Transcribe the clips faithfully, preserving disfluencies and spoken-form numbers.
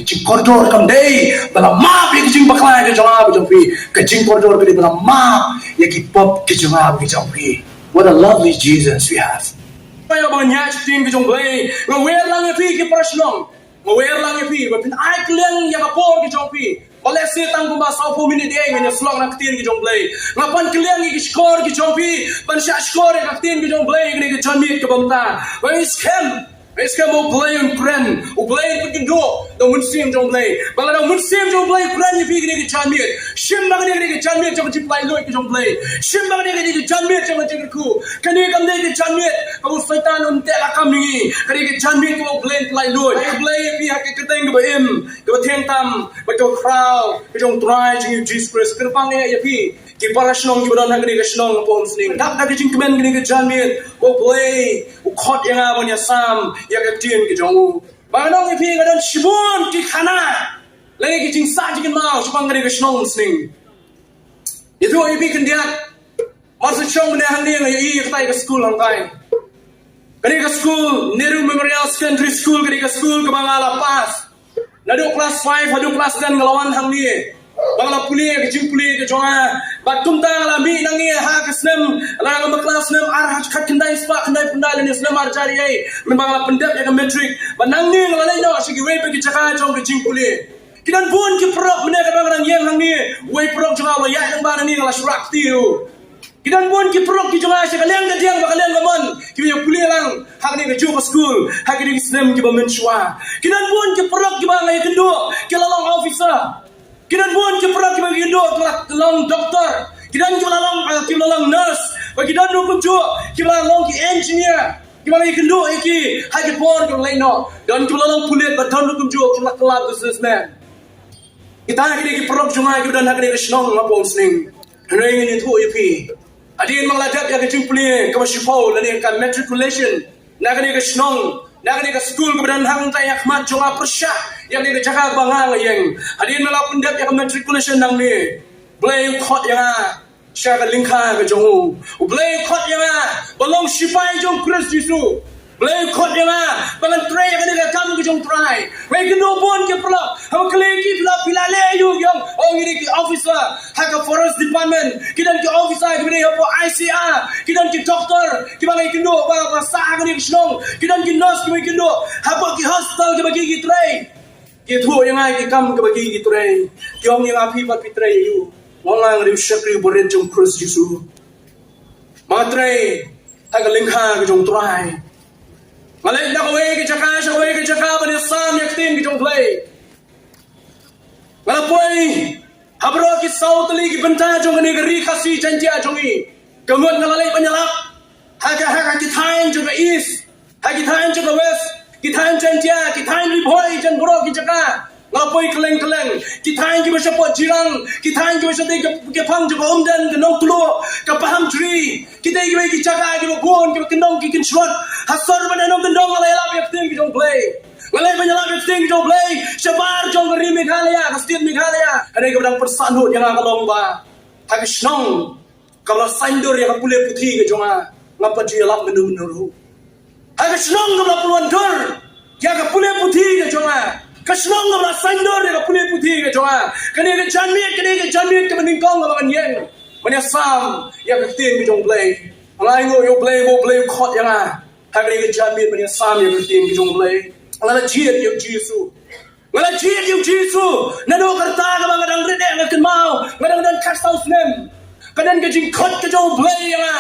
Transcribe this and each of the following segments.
Jingkordor kam dei ba la map ïa ki jingbakla ki jong nga bad jong phi. Ka jingkordor ka dei ba la map ïa ki pop ki jong nga bad ki jong phi. What a lovely Jesus we have. Ba ïa ba nga ïa sheptieng ki jong Blei, nga wer lang ïa phi ki para shnong. Nga wer lang ïa phi ba phin ai kylliang ïa ka por ki jong phi. Ba lehse tang kumba sawphew minit ïa ngan ïa shlok na ka ktien ki jong Blei. Nga pan kylliang ïa ki shkor ki jong phi, pan shah shkor ïa ka ktien ki jong Blei, kane ka janmiet kaba mynta. Ba ïa skhem, ba ïa skhem ba U Blei un kren, U Blei un pynkynduh da U Mynsiem jong Blei. Ba lada U Mynsiem jong Blei u kren ïa phi kane ka janmiet, shim ba kane ka dei ka janmiet jong ka jingpynlait luid ki jong Blei. Shim ba kane ka dei ka janmiet jong ka jingkyrkhu. Kane kam dei ka janmiet kaba u Soitan un teh lakam ïa ngi. Ka dei ka janmiet kaba U Blei un pynlait luid. U Blei ïa phi ha ka kyrteng kaba im, kaba thiang tam bad kaba khraw ka jong U Trai jong ngi U Jisu Khrist. Kyrpang ïa phi ki para shnong kiba don ha kane ka shnong hapoh Umsning. Dap da ka jingkmen kane ka janmiet, U Blei u khot ïa nga ban ïasam ïa ka ktien ka jong u. Ba nga ong ïa phi, nga don shibun ki khana lane ki jingsah jingkynmaw shaphang kane ka shnong Umsning. Ïathuh ïa phi khyndiat, mar shu shong mynne hangne nga ïohi ïa katai ka skul hangtai. Kane ka skul, Nehru Memorial Secondary School, kane ka skul kaba nga la pass. Naduh klas five haduh klas ten nga la wan hangne ba nga la pule ka jingpule ka jong nga. Bad kumta nga la mih nangne ha ka snem, la nga bakla snem ar hajar khyndai spah khyndai phew khyndai lane snem ar hajar ïa, mynba nga la pyndep ïa ka matric. Bad nangne nga la leit noh sha kiwei pat ki jaka jong ka jingpule. Ki don bun ki paralok mynne kaba nga dang ïeng hangne, uwei paralok jong nga u la ïaid lyngba nangne, nga la shah kti ïa u. Ki don bun ki paralok ki jong nga sha ka liang ka diang bad ka liang ka mon, kiba ïa pule lang ha kane kajuh ka skul ha kine ki snem kiba mynshuwa. Ki don bun ki paralok kiba nga ïakynduh ki la long officer. Ki don bun ki paralok kiba nga ïakynduh ki la long doktor. Ki don kiba la long, eh, kiba la long nurse. Bad ki don ruh kumjuh kiba la long ki engineer. Kiba nga ïakynduh ïa ki ha ki por kiba la leit noh. Don kiba la long pulit bad don ruh kumjuh kiba la kylla businessman. Kita ki dei ki paralok jong nga kiba don ha kane ka shnong hapoh Umsning. Hynrei ngan ïathuh ïa phi, hadien ba nga la dep ïa ka jingpule kaba shiphew lane ka matriculation na kane ka shnong, na kane ka skul kaba don hangtai ha khmat jong nga pyrshah ïa kane ka jaka ba nga nga ïeng. Hadien ba nga la pyndep ïa ka matriculation nangne, Blei u khot ïa nga sha ka lyngkha ka jong u. U Blei u khot ïa nga ban long shipai jong Khrist Jisu. Blei u khot ïa nga ba ngan trei ïa kane ka kam ka jong U Trai. Nga ïakynduh bun ki paralok, haba kylli ki, phi la, phi la leh aïu, ki ong, oh, ngi dei ki officer ha ka forest department. Ki don ki officer kiba dei hapoh I C R. Ki don ki doktor kiba nga ïakynduh ba, ba sah ha kane ka shnong. Ki don ki nurse kiba nga ïakynduh hapoh ki hospital kiba ki, ki trei. Ki ïathuh ïa nga ki kam kiba ki, ki trei. Ki ong ïa nga, phi pat phi trei aïu? Nga ong, nga dei u shakri uba rit jong Khrist Jisu. Ba nga trei ha ka lyngkha ka jong U Trai. Nga leit na kawei ka jaka sha kawei ka jaka ban ïasam ïa ka ktien ka jong U Blei. Nga la poi ha baroh ki saw tylli ki bynta jong kane ka Ri Khasi Jaiñtia jong ngi. Ka mut nga la leit ban ïalap ha ka, ha ka, ki thaiñ jong ka East, ha ki thaiñ jong ka West, ki thaiñ Jaiñtia, ki thaiñ Ri Bhoi, jan baroh ki jaka. Nga la poi kylleng kylleng. Ki thaiñ kiba shapoh Jirang, ki thaiñ kiba shatei ki, ki phang jong ka Umden, ka Nongtluh, ka Pahamjri. Kitei kiwei ki jaka kiba bun, kiba kyndong ki kynshlur. Ha sor ban ïa nongkyndong nga la ïalap ïa ka ktien ka jong U Blei. Nga la leit ban ïalap ïa ka ktien ka jong U Blei shabar jong ka ri Meghalaya, ka state Meghalaya. Hynrei kaba dang pyrshah lut ïa nga ka long ba ha ka shnong kaba la saiñdur ïa ka pule puthi ka jong nga, ngam pat ju ïalap mynno mynno ruh. Ha ka shnong kaba la pynwandur ïa ka pule puthi ka jong nga, ka shnong kaba la saiñdur ïa ka pule puthi ka jong nga, kane ka janmiet, kane ka janmiet kaba nyngkong kaba ngan ïeng ban ïasam ïa ka ktien ka jong U Blei. Nga ainguh ïa U Blei ba U Blei u khot ïa nga ha kane ka janmiet ban ïasam ïa ka ktien ka jong U Blei. Nga la jied ïa U Jisu. Nga la jied ïa U Jisu naduh ka rta kaba nga dang rit eh, nga kynmaw nga dang don khatsaw snem. Ka don ka jingkhot ka jong U Blei ïa nga.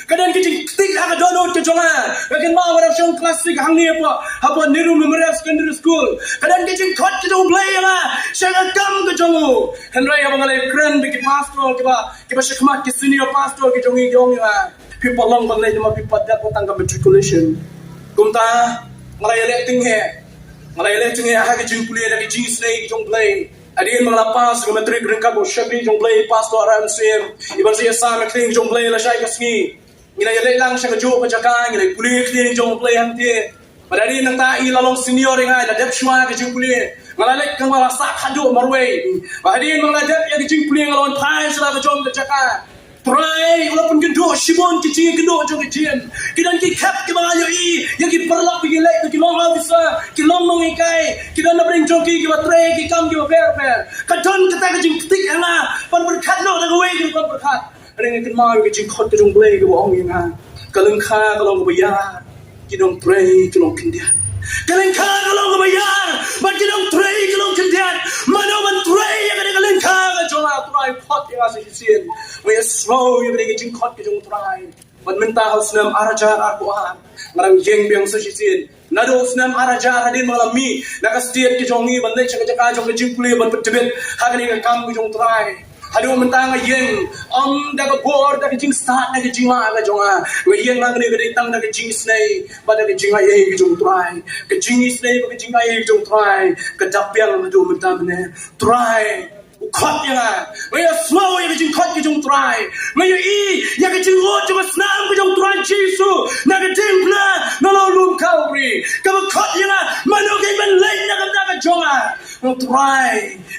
Ka don ka jingktik ha ka dohnud ka jong nga. Nga kynmaw nga dang shong klas six hangne hapoh, hapoh Nehru Memorial Secondary School. Ka don ka jingkhot ka jong U Blei ïa nga sha ka kam ka jong u. Hynrei haba nga la ïakren bad ki pastor kiba, kiba shakhmat, ki senior pastor ki jong ngi, ki ong ïa nga, phi pat long ban leit namar phi pat dep tang ka matriculation. Kumta nga la ïaleh tyngheh. Nga la ïaleh tyngheh ha ka jingpule da ka jingisynei ka jong U Blei. Hadien ba nga la pass ka matric ryngkat bad u shakri jong U Blei, Pastor Aram Sir, i ban sa ïasam ïa ka ktien ka jong U Blei lashai ka sngi. Ngi la ïaleh lang sha kajuh ka jaka, ngi la pule ïa ka ktien ka jong U Blei hangtei. Bad hadien nangta i la long senior ïa nga, i la dep shuwa ka jingpule. Nga la leit, nga la sah khadduh marwei. Bad hadien ba nga la dep ïa ka jingpule nga la wan phai sha la ka jong ka jaka. Trai u la pynkynduh shibun ki jingkynduh jong ka jingim. Ki don ki khep kiba nga ïohi ïa ki paralok ba ki leit, ba ki Long officer, ki long nonghikai, ki don na pdeng jong ki kiba trei ki kam kiba pher pher. Ka don kata ka jingktik ha nga ban pyrkhat noh da kawei ka rukom pyrkhat. Hynrei nga kynmaw ïa ka jingkhot ka jong U Blei kaba ong ïa nga, ka lyngkha ka long kaba ïar, ki nongtrei ki long khyndiat. Ka lyngkha ka long kaba ïar bad ki nongtrei ki long khyndiat. Mano ban trei ïa kane ka lyngkha ka jong nga, Trai, khot ïa nga sa shisien. Nga ïasngew ïa kane ka jingkhot ka jong U Trai. Bad mynta ha u snem ar hajar arphew ar, nga dang ïeng biang sa shisien. Naduh u snem ar hajar hadien ba nga la mih na ka state ka jong ngi ban leit sha ka jaka jong ka jingpule ban pyntbit ha kane ka kam ka jong U Trai, haduh mynta nga ïeng, ym da ka bor, da ka jingstad, da ka jinglah ka jong nga. Nga ïeng ha kane ka dei tang da ka jingisynei bad da ka jingaiei ka jong U Trai. Ka jingisynei bad ka jingaiei ka jong U Trai ka dap biang haduh mynta mynne. Trai u khot ïa nga. Nga ïasngew ïa ka jingkhot ka jong U Trai. Nga ïohi ïa ka jingud jong ka snam ka jong U Trai Jisu na ka diengphna na lawlum Calvary, kaba khot ïa nga, mano ka ban leit na ka bynta ka jong nga. Nga, Trai,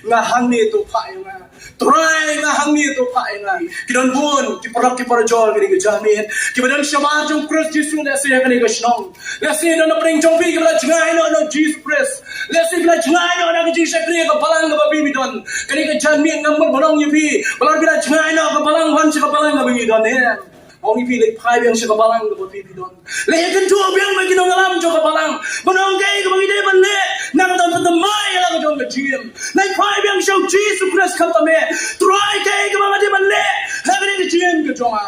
nga hangne, to phah ïa nga. Trai, nga hangne, to phah ïa nga. Ki don bun ki paralok ki parajor kine ki janmiet kiba don shabar jong U Khrist Jisu, lehse ha kane ka shnong. Lehse don na pdeng jong phi kiba la jngai noh na U Jisu Khrist. Lehse phi la jngai noh na ka jingshakri ha ka balang kaba phi don. Kane ka janmiet ngam mut ban ong ïa phi ba la phi la jngai noh ha ka balang, wan sha ka balang kaba phi don, em. Ong ïa phi, leit phai biang sha ka balang kaba phi don. Leit ïakynduh biang bad ki nongïalam jong ka balang ban ong kaei kaba ngi dei ban leh na ka bynta ka jingim. Leit phai biang sha U Jisu Khrist khamtam eh. Trai, kaei kaba nga dei ban leh ha kane ka jingim ka jong nga.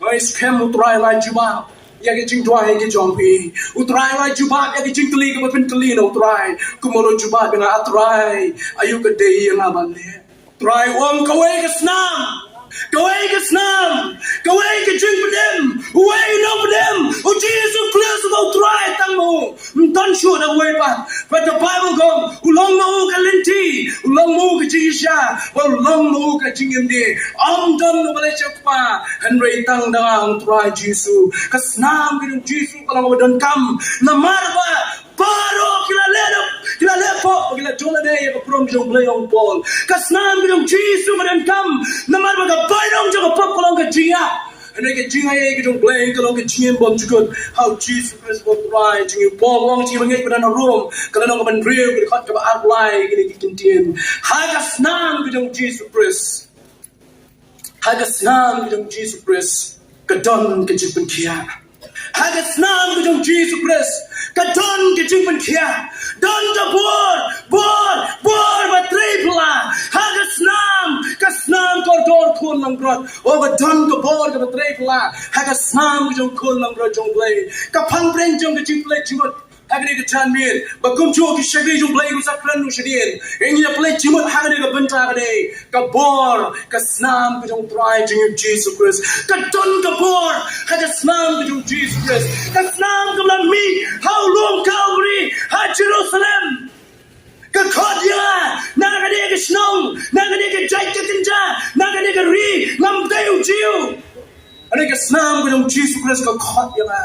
Oi, skhem, U Trai, la jubab ïa ki jingduwai ki jong phi. U Trai, la jubab ïa ki jingkylli kiba phin kylli na U Trai. Kumno jubab ïa nga, A Trai, aïu ka dei ïa nga ban leh? Trai u ong, kawei ka snam, kawei ka snam, kawei ka jingpynim, uwei u nongpynim, U Jisu Khrist uba U Trai tang ma u. Ym don shuh da uwei pat. Bad ka Baibl ka ong, u long ma u ka lynti, u long ma u ka jingisha, bad u long ma u ka jingim de. Ym don uba leit sha u Kpa hynrei tang da nga, ong Trai Jisu. Ka snam ka jong U Jisu ka long kaba donkam namar ba baroh ki la leh, ki la leh pop, ki la jong lade ïa ka burom jong U Blei, ong u Paul. Ka snam ka jong U Jisu ka donkam namar ba ka bainong jong ka pop ka long ka jingïap. Hynrei ka jingaiei ka jong U Blei ka long ka jingim bymjukut ha U Jisu Khrist uba U Trai jong ngi. U Paul u ong sha ki bangeit ba don ha Rom, ka lynnong kaba hynriew, ka dkhot kaba arphew lai, kine ki kyntien: Ha ka snam ka jong U Jisu Khrist, ha ka snam ka jong U Jisu Khrist ka don ka jingpynkhiah. Ha ka snam ka jong U Jisu Khrist ka don ka jingpynkhiah. Don ka bor, bor, bor ba trei phylla ha ka snam, ka snam kordor khun langbrot. O, ka don ka bor kaba trei phylla ha ka snam ka jong khun langbrot jong U Blei. Ka phang pdeng jong ka jingpynleit jingmut ha kane ka janmiet, ba kumjuh ki shakri jong U Blei ruh sa kren ruh shadien, ngi ïa pynleit jingmut ha kane ka bynta, kane ka bor, ka snam ka jong U Trai jong ngi U Jisu Khrist. Ka don ka bor ha ka snam ka jong U Jisu Khrist. Ka snam kaba la mih ha u lum Calvary ha Jerusalem, ka khot ïa nga na kane ka shnong, na kane ka jaid ka kynja, na kane ka ri, ngam dei u Jiw. Kane ka snam ka jong U Jisu Khrist ka khot ïa nga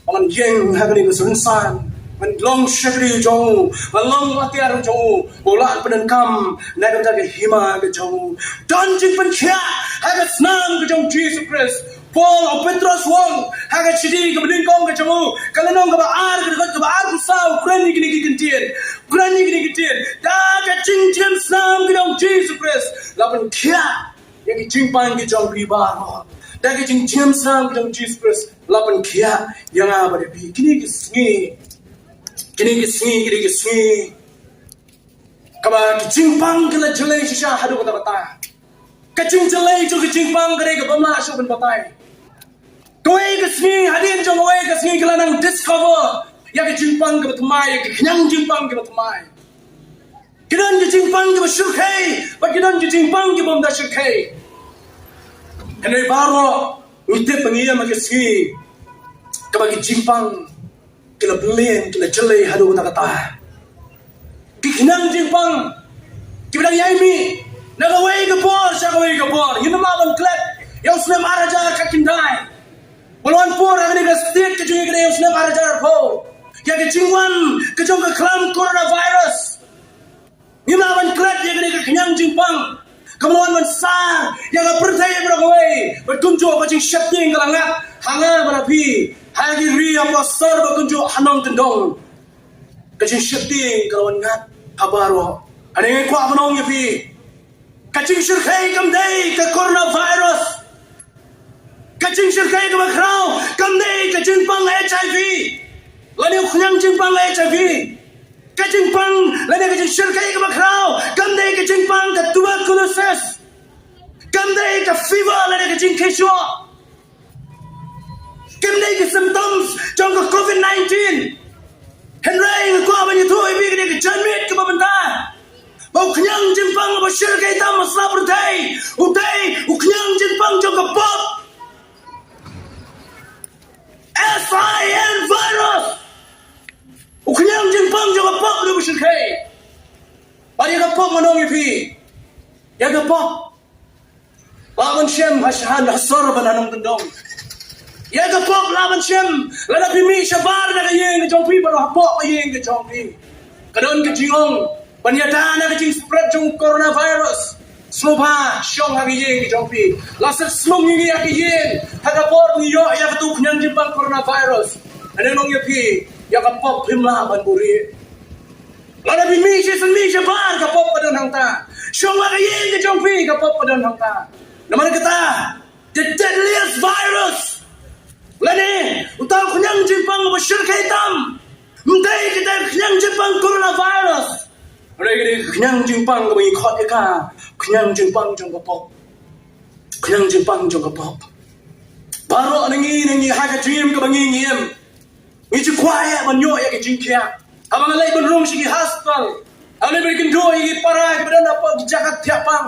ba ngan ïeng ha kane ka rynsan, ngan long shakri jong u, ngan long atiar jong u, ba u lah pyndonkam na ka bynta ka hima ka jong u. Don jingpynkhiah ha ka snam ka jong U Jisu Khrist. Paul, u Petros u ong ha ka shithi kaba nyngkong ka jong u, ka lynnong kaba ar, ka dkhot kaba arphew saw, u kren ïa kine ki kyntien. U kren ïa kine ki kyntien: Da ka jingjia snam ka jong U Jisu Khrist la pynkhiah ïa ki jingpang ki jong phi baroh. Da ka jingjia snam ka jong U Jisu Khrist la pynkhiah ïa nga bad ïa phi. Kine ki sngi, kine ki sngi, kine ki sngi kaba ki jingpang ki la jlei shisha haduh katta katta. Ka jingjlei jong ki jingpang ka dei kaba ym lah shuh ban batai. Kawei ka sngi hadien jong kawei ka sngi ki la nang discover ïa ka jingpang kaba thymmai, ïa ka khñiang jingpang kaba thymmai. Ki don ki jingpang kiba shyrkhei bad ki don ki jingpang kiba ym da shyrkhei. Hynrei baroh ngi tip ba ngi ïa ma ka sngi kaba ki jingpang ki la byllian, ki la jlei haduh katta katta. Ki khñiang jingpang kiba dang ïai mih na kawei ka por sha kawei ka por. Ngim lah ban klet ïa u snem ar hajar khatkhyndai ba la wan por ha kane ka state ka jong ngi ka dei u snem ar hajar arphew, ïa ka jingwan ka jong ka khlam coronavirus. Ngim lah ban klet ïa kane ka khñiang jingpang kaba la wan ban sah ïa ka pyrthei baroh kawei. Bad kumjuh ka jingsheptieng ka la ngat ha nga bad ha phi, ha ki ri, ha pastor, bad kumjuh ha nongkyndong. Ka jingsheptieng ka la wan ngat ha baroh. Hangne nga kwah ban ong ïa phi, ka jingshyrkhei kam dei ka coronavirus. Ka jingshyrkhei kaba khraw kam dei ka jingpang HIV lane u khñiang jingpang HIV. Ka jingpang lane ka jingshyrkhei kaba khraw kam dei ka jingpang ka tuberculosis. Kam dei ka fever lane ka jingkhih shuh. Kam dei ka symptoms jong ka COVID nineteen. Hynrei nga kwah ban ïathuh ïa phi kane ka janmiet kaba mynta, ba u khñiang jingpang ba shyrkhei tam ha sla pyrthei u dei u khñiang jingpang jong ka pop. S I N virus. U khñiang jingpang jong ka pop u dei ba shyrkhei. Bad ïa ka pop ngan ong ïa phi, ïa ka pop lah ban shem ha sha, ha sor ban ha nongkyndong. Ïa ka pop lah ban shem lada phi mih shabar na ka ïing ka jong phi bad hapoh ka ïing ka jong phi. Ka don ka jingong ban ïada na ka jingspread jong coronavirus. Sngewbha shong ha ka ïing ka jong phi. La set slung ïa ngi ha ka ïing ha ka por ngi ïoh ïa katu u khñiang jingpang coronavirus. Ngan ong ïa phi, ïa ka pop phim lah ban buhrieh. Lada phi mih shisien mih shabar ka pop ka don hangta. Shong ha ka ïing ka jong phi ka pop ka don hangta. Namar kata, the deadliest virus lane uta u khñiang jingpang ba shyrkhei tam, ym dei kata u khñiang jingpang coronavirus. Hynrei ka dei ka khñiang jingpang kaba ngi khot ïa ka, khñiang jingpang jong ka pop. Khñiang jingpang jong ka pop. Baroh na ngi na ngi ha ka jingim kaba ngi im, ngi ju kwah ïa ban ïoh ïa ka jingkhiah. Haba nga leit ban rung sha ki hospital, haba leit ban kynduh ïa ki para kiba don hapoh ki jaka thiah pang,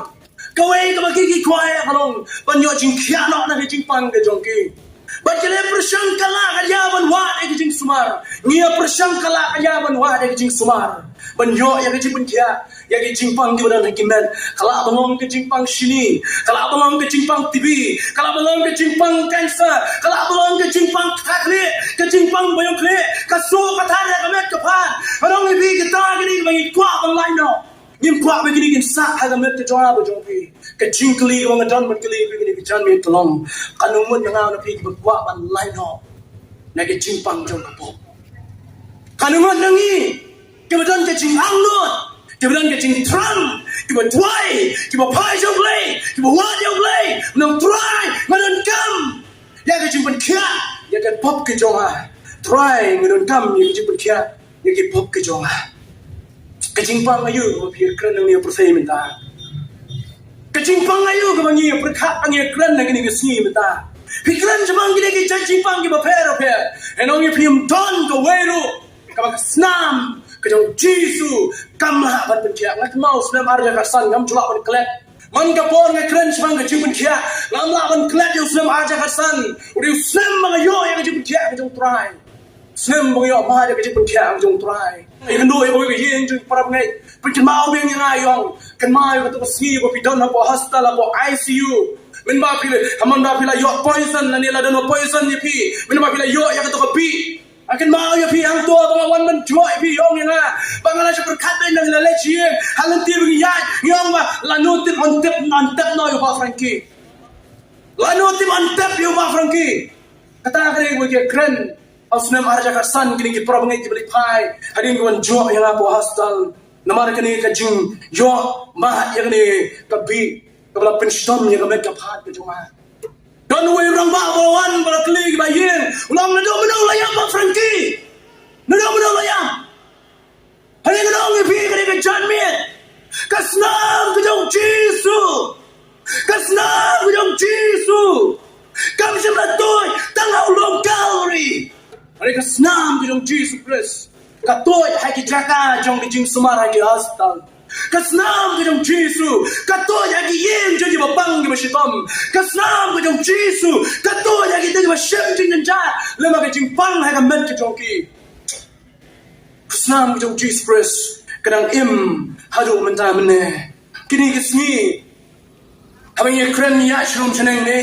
kawei kaba ki ki kwah ïa ka long ban ïoh jingkhiah noh na ka jingpang ka jong ki. Bad ki la pyrshang ka la ka ïa ban wad ïa ka jingsumar. Ngi ïa pyrshang ka la ka ïa ban wad ïa ka jingsumar ban ïoh ïa ka jingpynkhiah ïa ka jingpang kiba don ha ki met. Ka lah ban long ka jingpang shini, ka lah ban long ka jingpang T B, ka lah ban long ka jingpang cancer, ka lah ban long ka jingpang kata khlieh, ka jingpang ba ïoh khlieh, ka suk ka thad ïa ka met ka phad. Ka long ïa phi kata kine ba ngi kwah ban lait noh. Ngim kwah ba kine kin sah ha ka met ka jong nga ba jong phi. Ka jingkylli kaba nga don ban kylli ïa phi kine ki janmiet ka long, katno ngut na nga na phi kiba kwah ban lait noh na ka jingpang jong ka pop? Katno ngut na ngi kiba don ka jingangnud, kiba don ka jingthrang, kiba duwai, kiba phai sha U Blei, kiba wad ïa U Blei, ban ong Trai, nga donkam ïa ka jingpynkhiah ïa ka pop ka jong nga. Trai, nga donkam ïa ka jingpynkhiah ïa ka pop ka jong nga. Ka jingpang aïu ba phi ïa kren nangne ha pyrthei mynta? Ka jingpang aïu kaba ngi ïa pyrkhat, ngi ïa kren ha kine ki sngi mynta? Phi kren shaphang kine ki jait jingpang kiba pher bapher. Ngan ong ïa phi, ym don kawei ruh kaba ka snam ka jong U Jisu kam lah ban pynkhiah. Nga kynmaw u snem ar hajar khatsan ngam ju lah ban klet. Man ka por nga kren shaphang ka jingpynkhiah, ngam lah ban klet ïa u snem ar hajar khatsan. U dei u snem ba nga ïoh ïa ka jingpynkhiah ka jong U Trai. Snem ba nga ïoh mad ïa ka jingpynkhiah ka jong U Trai. Ïa kynduh ïa kawei ka ïing jong ki parabangeit, phin kynmaw biang ïa nga, ïa ong, kynmaw ïa katu ka sngi ba phi don hapoh hospital, hapoh I C U. Mynba phi la, ha, mynba phi la ïoh poison, lane la don poison ïa phi, mynba phi la ïoh ïa katu ka bih. Nga kynmaw ïa phi hangto ba nga wan ban jngoh ïa phi, ong ïa nga ba nga la shu pyrkhat ba nga la leit sha ïing, ha lynti ba ngi ïaid ngi ong ba lano tip un tip, un tip noh ïa u Bah Frankie. Lano tip un tip ïa u Bah Frankie. Kata ka dei kaba ngi ïa kren ha u snem ar hajar khatsan, kine ki parabangeit kiba leit phai hadien ki wan jngoh ïa nga hapoh hospital namar kane ka jingïoh mad ïa kane ka bih kaba la pynshitom ïa ka met ka phad ka jong nga. Don uwei u rangbah ba la wan ba la kylli ki ba ïeng, u la ong, naduh mynno la ïap Bah Frankie? Naduh mynno la ïap? Hynrei ngan ong ïa phi, ka dei ka janmiet, ka snam ka jong U Jisu. Ka snam ka jong U Jisu kam shym la tuid tang ha u long Calvary. Hynrei ka snam ka jong U Jisu Khrist ka tuid ha ki jaka jong ka jingsumar, ha ki hospital. Ka snam ka jong U Jisu ka tuid ha ki ïing jong kiba pang kiba shitom. Ka snam ka jong U Jisu ka tuid ha kita kiba shem jingjynjar lem bad ka jingpang ha ka met ka jong ki. Ka snam ka jong U Jisu Khrist ka dang im haduh mynta mynne. Kine ki sngi haba ngi ïa kren ïa shlur shaneng ne,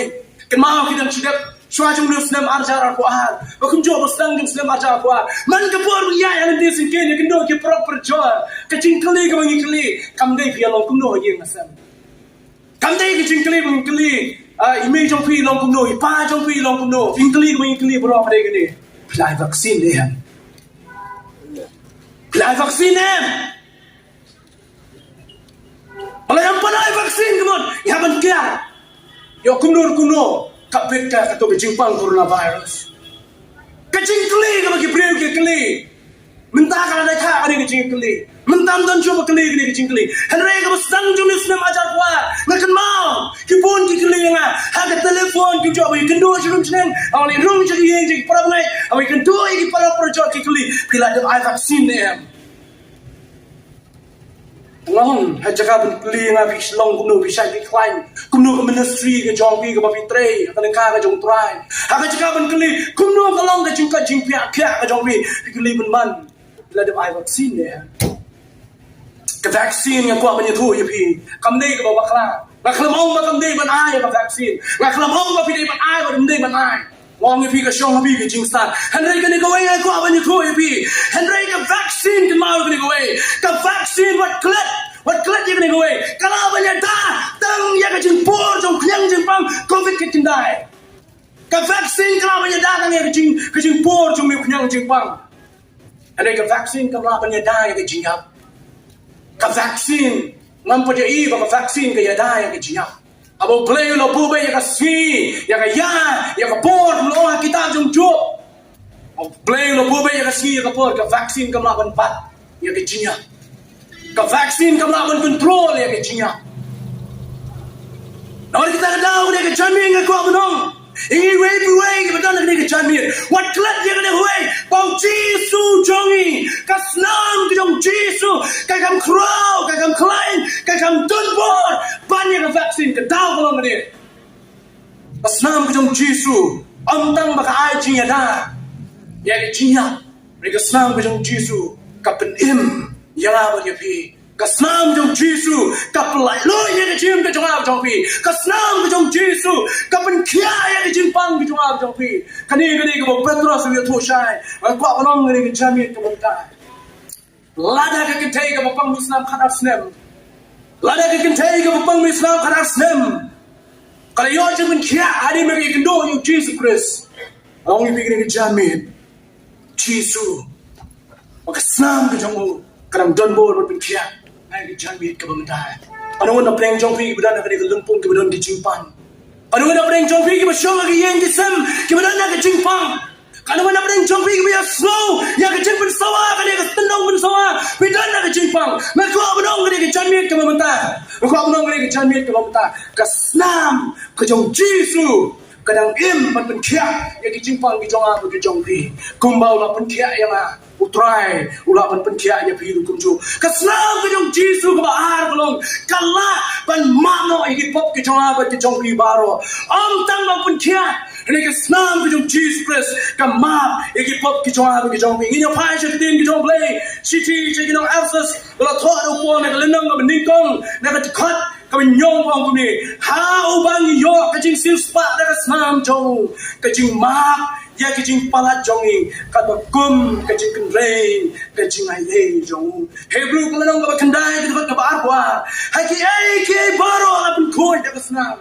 kynmaw ki dang shu dep shuwa jong u snem ar hajar arphew ar, ba kumjuh ba sdang jong u snem ar hajar arphew ar. Man ka por ba ngi ïaid ha lynti syngkien, ïa kynduh ki paralok parajor, ka jingkylli kaba ngi kylli, kam dei phi ïa long kumno ha ïing ha sem? Kam dei ka jingkylli ba ngi kylli, ah, i mei jong phi long kumno, i pa jong phi long kumno? Ka jingkylli kaba ngi kylli baroh ka dei kane: phi la ai vaccine ne em? Phi Ai vaccine em. Ba la ïam pat ai vaccine ka mut ïa ban kiar. Ïoh kumno kumno ka bit ka, kato ka jingpang coronavirus. Ka jingkylli kaba ki briew ki kylli. Mynta ka la dei ka kane ka jingkylli. Mynta ym don shuh ba kylli kane ka jingkylli. Hynrei kaba sdang jong une u snem hajar khyndai, nga kynmaw ki bun ki kylli ïa nga ha ka telephone, ki ïoh ba ïakynduh sha rum shnong, ha ïa rung sha ki ïing sha ki parabangeit, ha ïakynduh ïa ki para parajor, ki kylli, phi la dep ai vaccine ne em? Nga ong, ha jaka ban kylli ïa nga, phi long kumno, phi shait phi khlaiñ, kumno ka ministry ka jong phi kaba phi trei ha ka lyngkha ka jong U Trai? Ha ka jaka ban kylli kumno ka long ka jingkot jingphiah khiah ka jong phi, phi kylli pynban, phi la dep ai vaccine ne em? Ka vaccine nga kwah ban ïathuh ïa phi, kam dei kaba bakla. Nga khlem ong ba kam dei ban ai ka vaccine. Nga khlem ong ba phi dei ban ai, ba ym dei ban ai. Nga ong ïa phi ka shong ha phi ka jingstad. Hynrei kane kawei nga kwah ban ïathuh ïa phi. Hynrei ka vaccine, kynmaw kane kawei, ka vaccine wat klet, wat klet ïa kane kawei, ka lah ban ïada tang ïa ka jingpur jong khñiang jingpang covid ka khyndai. Ka vaccine ka lah ban ïada tang ïa ka jing, ka jingpur jong une u khñiang jingpang. Hynrei ka vaccine kam lah ban ïada ïa ka jingïap. Ka vaccine, ngam pat ïohi ba ka vaccine ka ïada ïa ka jingïap. Haba U Blei u la buh beit ïa ka sngi, ïa ka ïa, ïa ka por, ym long ha kitab jong Job. U Blei u la buh beit ïa ka sngi, ïa ka por, ka vaccine kam lah ban bat ïa ka jingïap. Ka vaccine kam lah ban control ïa ka jingïap. Namar kata ka daw, kane ka janmiet nga kwah ban ong ïa ngi iwei pa iwei kiba don ha kane ka janmiet, wat klet ïa kane kawei, ba U Jisu jong ngi, ka snam ka jong U Jisu ka kham khraw, ka kham khlaiñ, ka kham don bor ban ïa ka vaccine. Ka daw ka long kane: ka snam ka jong U Jisu ym tang ba ka ai jingïada ïa ka jingïap, hynrei ka snam ka jong U Jisu ka pynim ïa nga bad ïa phi. Ka snam jong U Jisu ka pyllait lut ïa ka jingim ka jong nga ka jong phi. Ka snam ka jong U Jisu ka pynkhiah ïa ka jingpang ka jong nga ka jong phi. Kane, kane kaba u Petros u ïathuh shai. Nga kwah ban ong ha kane ka janmiet kaba mynta, lada ka kynthei kaba pang mih snam khatar snem, lada ka kynthei kaba pang mih snam khatar snem ka la ïoh jingpynkhiah hadien ba ka ïakynduh ïa U Jisu Khrist, nga ong ïa phi ha kane ka janmiet, Jisu, ba ka snam ka jong u ka dang don bor ban pynkhiah ha kane ka janmiet kaba mynta. Katno ngut na pdeng jong phi kiba don ha kane ka lympung kiba don ka jingpang? Katno ngut na pdeng jong phi kiba shong ha ki ïing ki sem kiba don ha ka jingpang? Katno ngut na pdeng jong phi kiba ïasngew ïa ka jingpynsawa ha kane ka tyndong pynsawa, phi don ha ka jingpang? Nga kwah ban ong ha kane ka janmiet kaba mynta, nga kwah ban ong ha kane ka janmiet kaba mynta, ka snam ka jong Jisu ka dang im ban pynkhiah ïa ki jingpang ki jong nga bad ki jong phi. Kumba u la pynkhiah ïa nga, U Trai u lah ban pynkhiah ïa phi ruh kumjuh. Ka snam ka jong Jisu kaba ar ka long, ka lah ban map noh ïa ki pop ki jong nga bad ki jong phi baroh. Ym tang ban pynkhiah, hynrei ka snam ka jong Jisu Khrist ka map ïa ki pop ki jong nga bad ki jong phi. Ngin ïa phai sha ka ktien ka jong U Blei, shithi sha ki nong Ephesus, ba la thoh da u Paul na ka lynnong kaba nyngkong, na ka dkhot kaba hynñiew, ong kumne: Ha uba ngi ïoh ka jingsiewspah da ka snam jong u, ka jingmap ïa ka jingpalat jong ngi, katba kum ka jingkynrei ka jingai ei jong u. Hebru ka lynnong kaba khyndai, ka dkhot kaba arphew ar: Ha kiei kiei baroh la pynkhuid da ka snam.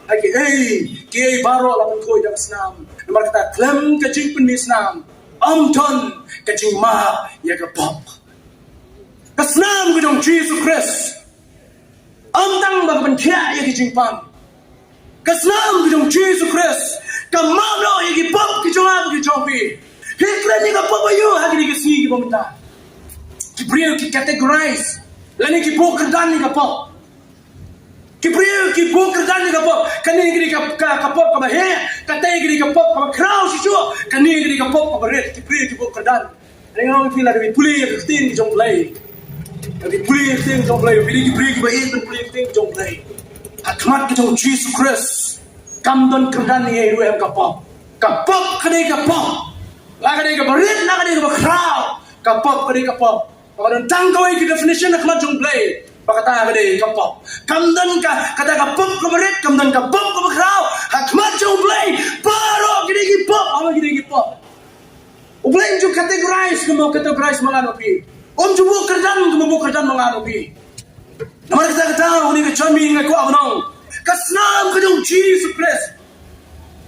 Ha kiei kiei baroh la pynkhuid da ka snam. Namar kata khlem ka jingpynmih snam ym don ka jingmap ïa ka pop. Ka snam ka jong Jisu Khrist ym tang ba ka pynkhiah ïa ki jingpang. Ka snam ka jong Jisu Khrist ka map noh ïa ki pop ki jong nga bad ki jong phi. Phi kren ïa ka pop aïu ha kine ki sngi kiba mynta? Ki briew ki categorize lane ki buh kyrdan ïa ka pop. Ki briew ki buh kyrdan ïa ka pop. Kane ka dei ka, ka, ka pop kaba heh, kata ka dei ka pop kaba khraw shisha, kane ka dei ka pop kaba rit. Ki briew ki buh kyrdan. Nga ong ïa phi, lada phi pule ïa ka ktien ka jong U Blei, lada phi pule ïa ka ktien ka jong U Blei, phi dei ki briew kiba ïeit ban pule ïa ka ktien ka jong U Blei. Ha khmat ka jong Jisu Khrist kam don kyrdan ïa ei ruh em ka pop. Ka pop ka dei ka pop. La ka dei kaba rit, la ka dei kaba khraw, ka pop ka dei ka pop. Ba ka don tang kawei ka definition ha khmat jong U Blei ba kata ka dei ka pop. Kam don ka, kata ka pop kaba rit, kam don ka pop kaba khraw. Ha khmat jong U Blei baroh ki dei ki pop, ha ki dei ki pop. U Blei um ju categorize kumba u categorize ma nga ma phi. Um ju buh kyrdan kumba u buh kyrdan ma nga ma phi. Namar kata, kata une ka janmiet nga kwah ban ong, ka snam ka jong Jisu Khrist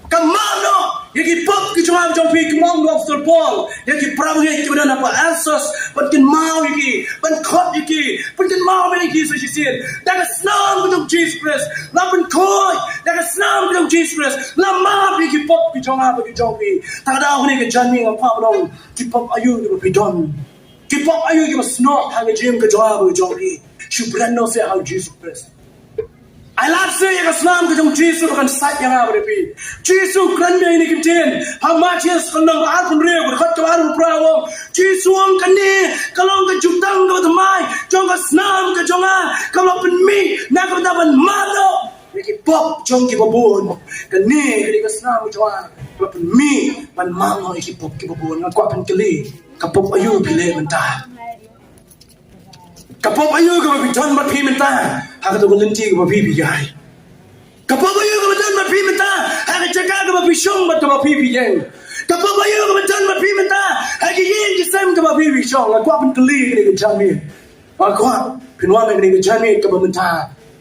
ka map noh ïa ki pop ki jong nga jong phi, kumba ong u Apostol Paul ïa ki parabangeit kiba don hapoh Ephesus, ban kynmaw Pynkynmaw ïa ngi sa shisien. Da ka snam ka jong u Jisu Khrist la pynkhuid. Da ka snam ka jong u Jisu Khrist la map ïa ki pop ki jong nga bad ki jong phi. Te ka daw kane ka janmiet nga kwah ban ong, ki pop aïu kiba phi don? Ki pop aïu kiba snoh ha ka jingim ka jong nga bad ka jong phi? Shu bret noh seh ha u Jisu Khrist. Ai lad seh ïa ka snam ka jong u Jisu ba kan sait ïa nga bad ïa phi. U Jisu u kren ïa kane ka ktien ha Mathaios ka lynnong ba arphew hynriew, ka dkhot kaba arphew phra, u ong, u Jisu u ong, kane ka long ka jutang kaba thymmai jong ka snam ka jong nga, kaba la pynmih na ka bynta ban map noh ïa ki pop jong kiba bun. Kane ka dei ka snam ka jong nga kaba la pynmih ban map noh ïa ki pop kiba bun. Nga kwah pynkylli, ka pop aïu phi leh mynta? Ka pop aïu kaba phi don bad phi mynta ha kato ka lynti kaba phi phi ïaid? Ka pop aïu kaba don bad phi mynta ha ka jaka kaba phi shong bad kaba phi phi ïeng? Ka pop aïu kaba don bad phi mynta ha ki ïing ki sem kaba phi phi shong? Nga kwah pynkylli kane ka janmiet. Nga kwah phin wan ha kane ka janmiet kaba mynta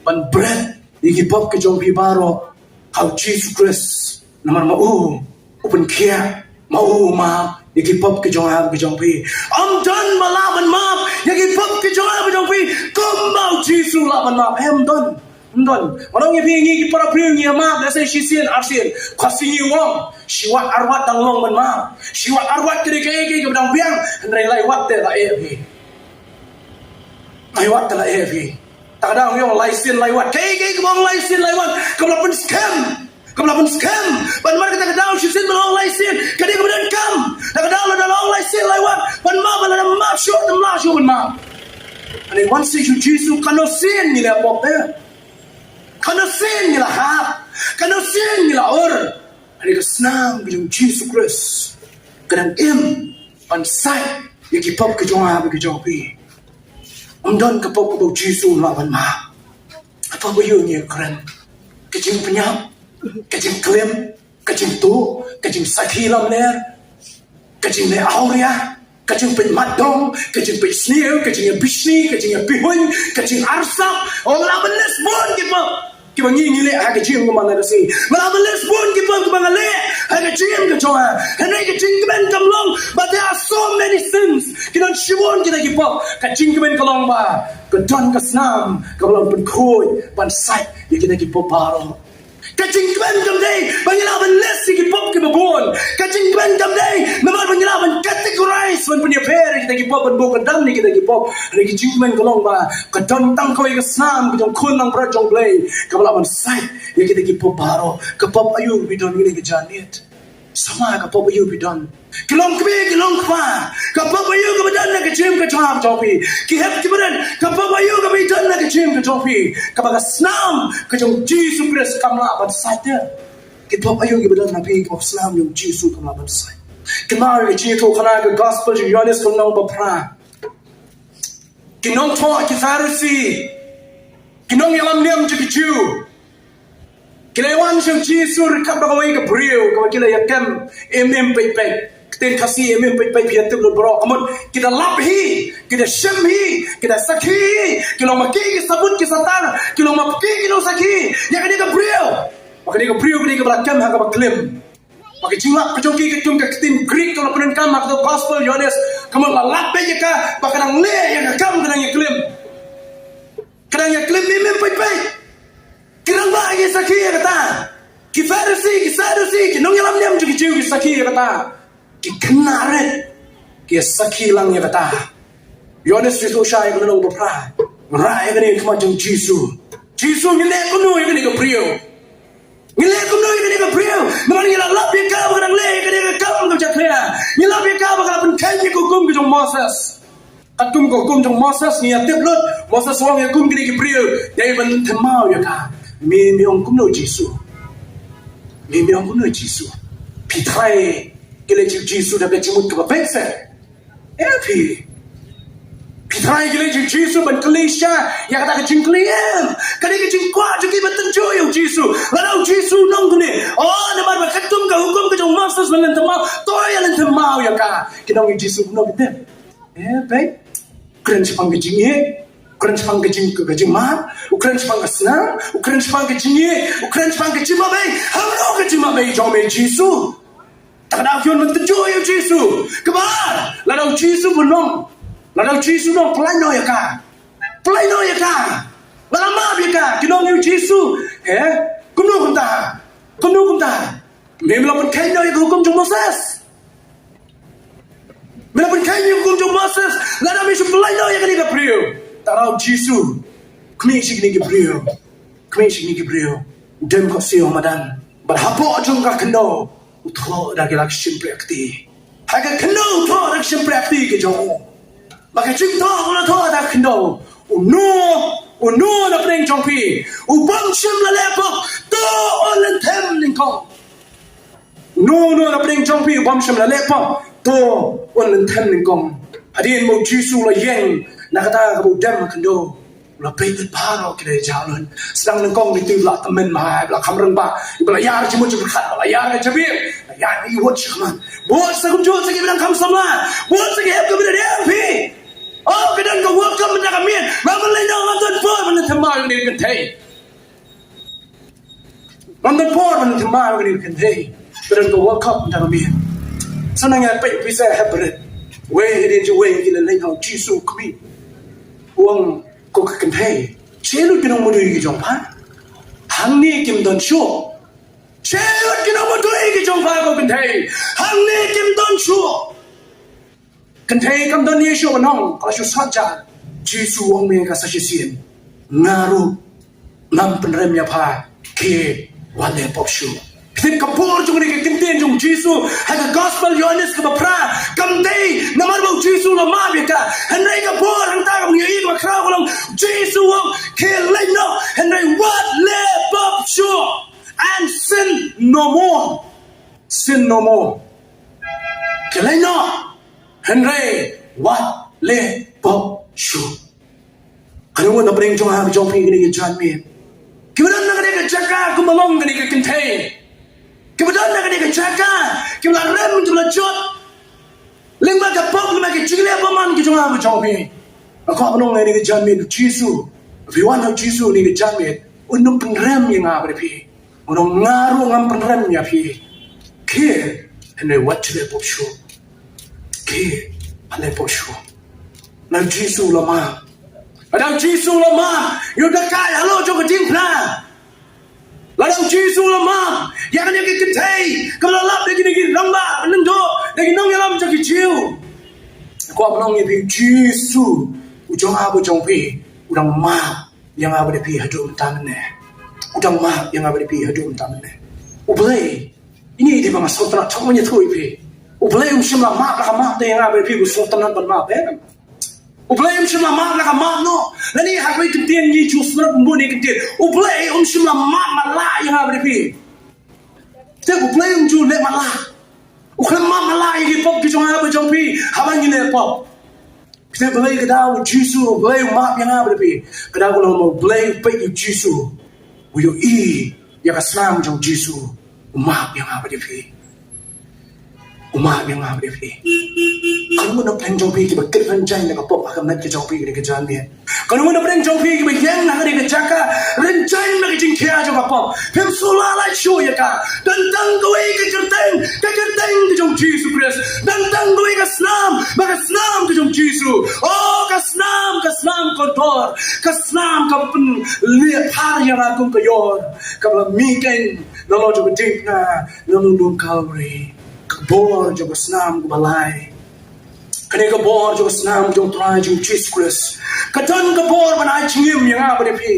ban bret ïa ki pop ki jong phi baroh ha u Jisu Khrist. Namar ma u u pynkhiah, ma u u map ïa ki pop ki jong nga ki jong phi. Ym don ba lah ban map ïa ki pop ki jong nga ki jong phi kumba u Jisu u lah ban map. Em, ym don. Ym don. Nga ong ïa phi, ngi ki para briew ngi ïa map lehse shisien arsien. Ka sngi u ong, shi wat ar wat dang long ban map. Shi wat ar wat ka dei kaei kaei kaba dang biang. Hynrei lai wat te la eh phi. Lai wat te la eh phi. Te ka daw ngi ong lai sien lai wat. Kaei kaei kaba ong lai sien lai wat, kaba la pynskhem. Kaba la pynskhem. Bad namar kata ka daw shisien ba la ong lai sien, ka dei kaba donkam. Te ka daw lada la ong lai sien lai wat ban map, lada map shuh te ym lah shuh ban map. Hynrei wan sha u Jisu, katno sien ngi la pop, eh? Katno sien ngi la hap? Katno sien ngi la ur? Hynrei ka snam ka jong u Jisu Khrist ka dang im ban sait ïa ki pop ki jong nga bad ki jong phi. Ym don ka pop kaba u Jisu u lah ban map. Ka pop aïu ngi kren? Ka jingpynïap, ka jingklim, ka jingtuh, ka jingsakhi lamler, ka jingleh awria, ka jingpeit matdong, ka jingpeit sniew, ka jingïabishni, ka jingïabihuiñ, ka jingarsap. Oh, nga lah ban list bun ki pop kiba ngi ngi leh ha ka jingim ka man la ka sngi. Nga lah ban list bun ki pop kiba nga leh ha ka jingim ka jong nga. Hynrei ka jingkmen kam long ba there are so many sins. Ki don shibun kita ki pop. Ka jingkmen ka long ba ka don ka snam kaba la pynkhuid ban sait ïa kita ki pop baroh. Ka jingkmen kam dei ba ngi lah ban list ïa ki pop kiba bun. Ka jingkmen kam dei namar ba ngi lah ban categorize, ban pynïapher ïa kita ki pop, ban buh kyrdan ïa kita ki pop. Hynrei ka jingkmen ka long ba ka don tang kawei ka snam ka jong u Khun langbrot jong u Blei kaba lah ban sait ïa kita ki pop baroh. Ka pop aïu phi don kane ka janmiet? Samla ka pop aïu phi don? Ki long kmie, ki long kpa, ka pop aïu kaba don ha ka jingim ka jong nga jong phi? Ki hep ki barit, ka pop aïu kaba don ha ka jingim ka jong phi, kaba ka snam ka jong u Jisu Khrist kam lah ban sait ïa? Ki pop aïu kiba don ha phi kaba ka snam jong u Jisu kam lah ban sait? Kynmaw ïa ka jingïathuhkhana ka Gospel jong u Ïoannis ka lynnong ba phra. Ki nongthoh ki Pharisi, ki nongïalam niam jong ki Jiw, ki la wan sha u Jisu ryngkat bad kawei ka briew kaba ki la ïa kem im im peit peit. Ka ktien Khasi im im peit peit phi ïa tip lut baroh. Ka mut ki da lap hi, ki da shim hi, ki da sakhi hi, ki long ma ki ki sabut ki satar, ki long ma ki ki nongsakhi ïa kane ka briew. Bad kane ka briew kane kaba la kem ha kaba klim. Bad ka jinglap ka jong ki, ka jong ka ktien Greek kaba la pyndonkam ha ka Gospel Ïoannis, ka mut la lap beit ïa ka, bad ka dang leh ïa ka kam, ka dang ïa klim. Ka dang ïa klim im im peit peit. Ki rangbah ki sakhi ïa kata. Ki Pharisi, ki Sadusi, ki nongïalam niam jong ki Jiw ki sakhi ïa kata. Ki khynnah rit ki sakhi lang ïa kata. Ïoannis u ïathuh shai ka lynnong ba phra. Rah ïa kane ha khmat jong u Jisu. Jisu, ngi leh kumno ïa kane ka briew? Ngi leh kumno ïa kane ka briew? Namar ngi la lap ïa ka ba ka dang leh ïa kane ka kam kaba jakhlia. Ngi lap ïa ka ba ka la pynkheiñ ïa ka hukum ka jong u Moses. Katkum ka hukum jong u Moses ngi ïa tip lut, u Moses u ong ïa kum kine ki briew, dei ban lynthem maw ïa ka. Me, me ong kumno Jisu? Me, me ong kumno Jisu? Phi tharai ki leit sha u Jisu da ka jingmut kaba beit seh? Em phi. Phi tharai ki leit sha u Jisu ban kylli sha ïa kata ka jingkylli? Em. Ka dei ka jingkwah jong ki ban tynjuh ïa u Jisu. Lada u Jisu u ong kumne, oh, namar ba katkum ka hukum ka jong u Moses ban lynthem maw, to ïa lynthem maw ïa ka. Kin ong ïa u Jisu kumno, ki tip? Eh, peit. U kren shaphang ka jingïeit, u kren shaphang ka jing, ka jingmap, u kren shaphang ka snam, u kren shaphang ka jingïeit, u kren shaphang ka jingmabei. Hangno ka jingmabei jong me Jisu? Te ka dei ban tynjuh ïa u Jisu. Kaba ar, lada u Jisu u ong, lada u Jisu u ong, pyllait noh ïa ka. Pynlait noh ïa ka. Nga la map ïa ka. Ki ong ïa u Jisu. Eh? Kumno kumta? Kumno kumta? Me la pynkheiñ noh ïa ka hukum jong Moses. Me la pynkheiñ ïa ka hukum jong Moses. Lada me shu pynlait noh ïa kane ka briew. Tang u Jisu. Khmih sha kine ki briew. Khmih sha kine ki briew. U dem ka siew madan. Bad hapoh jong ka khyndew. U thoh da ki la ka shympriah kti. Ha ka khyndew u thoh da ka shympriah kti ka jong u. Ba ka jingthoh u la thoh da ka khyndew. Uno, uno na pdeng jong phi. U bym shym la leh pop. To un lynthem nyngkong. Uno, uno na pdeng jong phi. U bym shym la leh pop. To un lynthem nyngkong. Hadien ba u Jisu la ïeng. Na kata kaba u dem ha khyndew. La peit lut baroh ki la ïa jah lut. Sdang nyngkong ki tip la tymmen bha, la kham rangbah. Ba la ïar jingmut jingpyrkhat, ba la ïar ka jabieng. La ïar ka iwot shakhmat. Bad sa kumjuh sa ki ba dang kham samla. Bad sa ki hep ka ba dang phi. Oh, ka don ka welcome na ka miet. Ba ban lei nong ngam don por ban thymmai ïa kane ka kynthei. Ngam don por ban thymmai ïa kane ka kynthei. Ka don ka welcome na ka miet. Sa nang ïa peit pisa hep rit. Wei hadien jong wei ki la leit ha u Jisu khmih. U ong ko ka kynthei. Shet lut ki nongmudui ki jong pha. Hangne kim don shuh. Shet lut ki nongmudui ki jong pha ko kynthei. Hangne kim don shuh. Kynthei kam don ïa shuh ban ong, ka la shu sot jan. Jisu u ong me ka sa shisien. Nga ruh ngam pynrem ïa pha, khie wat leh pop shuh. Phi tip ka bor jong kane ka kyntien jong Jisu ha ka gospel Ïohannes kaba phra, kam dei namar ba u Jisu u la map ïa ka. Hynrei ka bor hangta kaba ngi ïohi kaba khraw ka long Jisu u ong khie leit noh, hynrei wat leh pop shuh. And sin no more. Sin no more. Khie leit noh. Hynrei wat leh pop shuh. Kane wat na pdeng jong nga jong phi kane ka janmiet. Kiba don na kane ka jaka kumba long kane ka kynthei. Kiba don na kane ka jaka. Kiba la rem kiba la jot. Lyngba ka pop lyngba ka jingleh bymman ka jong nga jong phi. Nga kwah ban ong kane ka janmiet Jisu. Phi wan ha Jisu kane ka janmiet. Un ym pynrem ïa nga bad phi. Nga ruh ngam pynrem ïa phi. Khie, hynrei wat leh pop shuh. Khie, wat leh pop shuh. Lada u Jisu u la map. Lada u Jisu u la map. Ïa u dakaid halor jong ka diengphna. Lada u Jisu u la map. Ïa kane ka kynthei. Kaba la lap da kine ki rangbah. Lyngdoh. Da ki nongïalam jong ki Jiw. Kwah ban ong ïa phi u Jisu. U jong nga bad jong phi. U dang map. Ïa nga bad ïa phi haduh mynta mynne. U dang map ïa nga bad ïa phi haduh mynta mynne. U Blei. Ine i dei ba nga sngewtynnat, chong mynta ïathuh ïa phi. U Blei um shym la map la ka map te ïa nga bad ïa phi, u sngewtynnat ban map, eh. U Blei um shym la map la ka map noh. Lane ha kawei ka ktien ngi ju sngewtynnat ban bun ïa ka ktien. U Blei um shym la map matlah ïa nga bad ïa phi. Te u Blei um ju leh matlah. U khlem map matlah ïa ki pop ki jong nga bad jong phi. Haba ngi leh pop. Phi tip balei ka daw u Jisu, balei u map ïa nga bad phi? Ka daw ka long ba u Blei u peit ïa u Jisu. U ïohi ïa ka snam jong u Jisu. U map ïa nga bad phi. U map ïa nga bad phi. Kano kano na pdeng jong phi kiba kit rynjaiñ na ka pop ha ka met ka jong phi ka dei ka janmiet. Kano kano na pdeng jong phi kiba ïeng ha ka dei ka jaka rynjaiñ na ka jingkhia jong ka pop. Phim sngewlah lait shuh ïa ka. Don tang kawei ka kyrteng, ka kyrteng ka jong u Jisu Khrist. Don tang kawei ka snam, ba ka snam ka jong u Jisu. Oh, ka snam, ka snam kordor. Ka snam ka pynlieh phar ïa nga kum ka ïor. Kaba la mih keiñ, nalor jong ka diengphna, na lum Kalbari. Ka bor jong ka snam kaba lai. Kane ka bor jong ka snam jong u Trai jong u Jisu Khrist. Ka don ka bor ban ai jingim ïa nga bad ïa phi.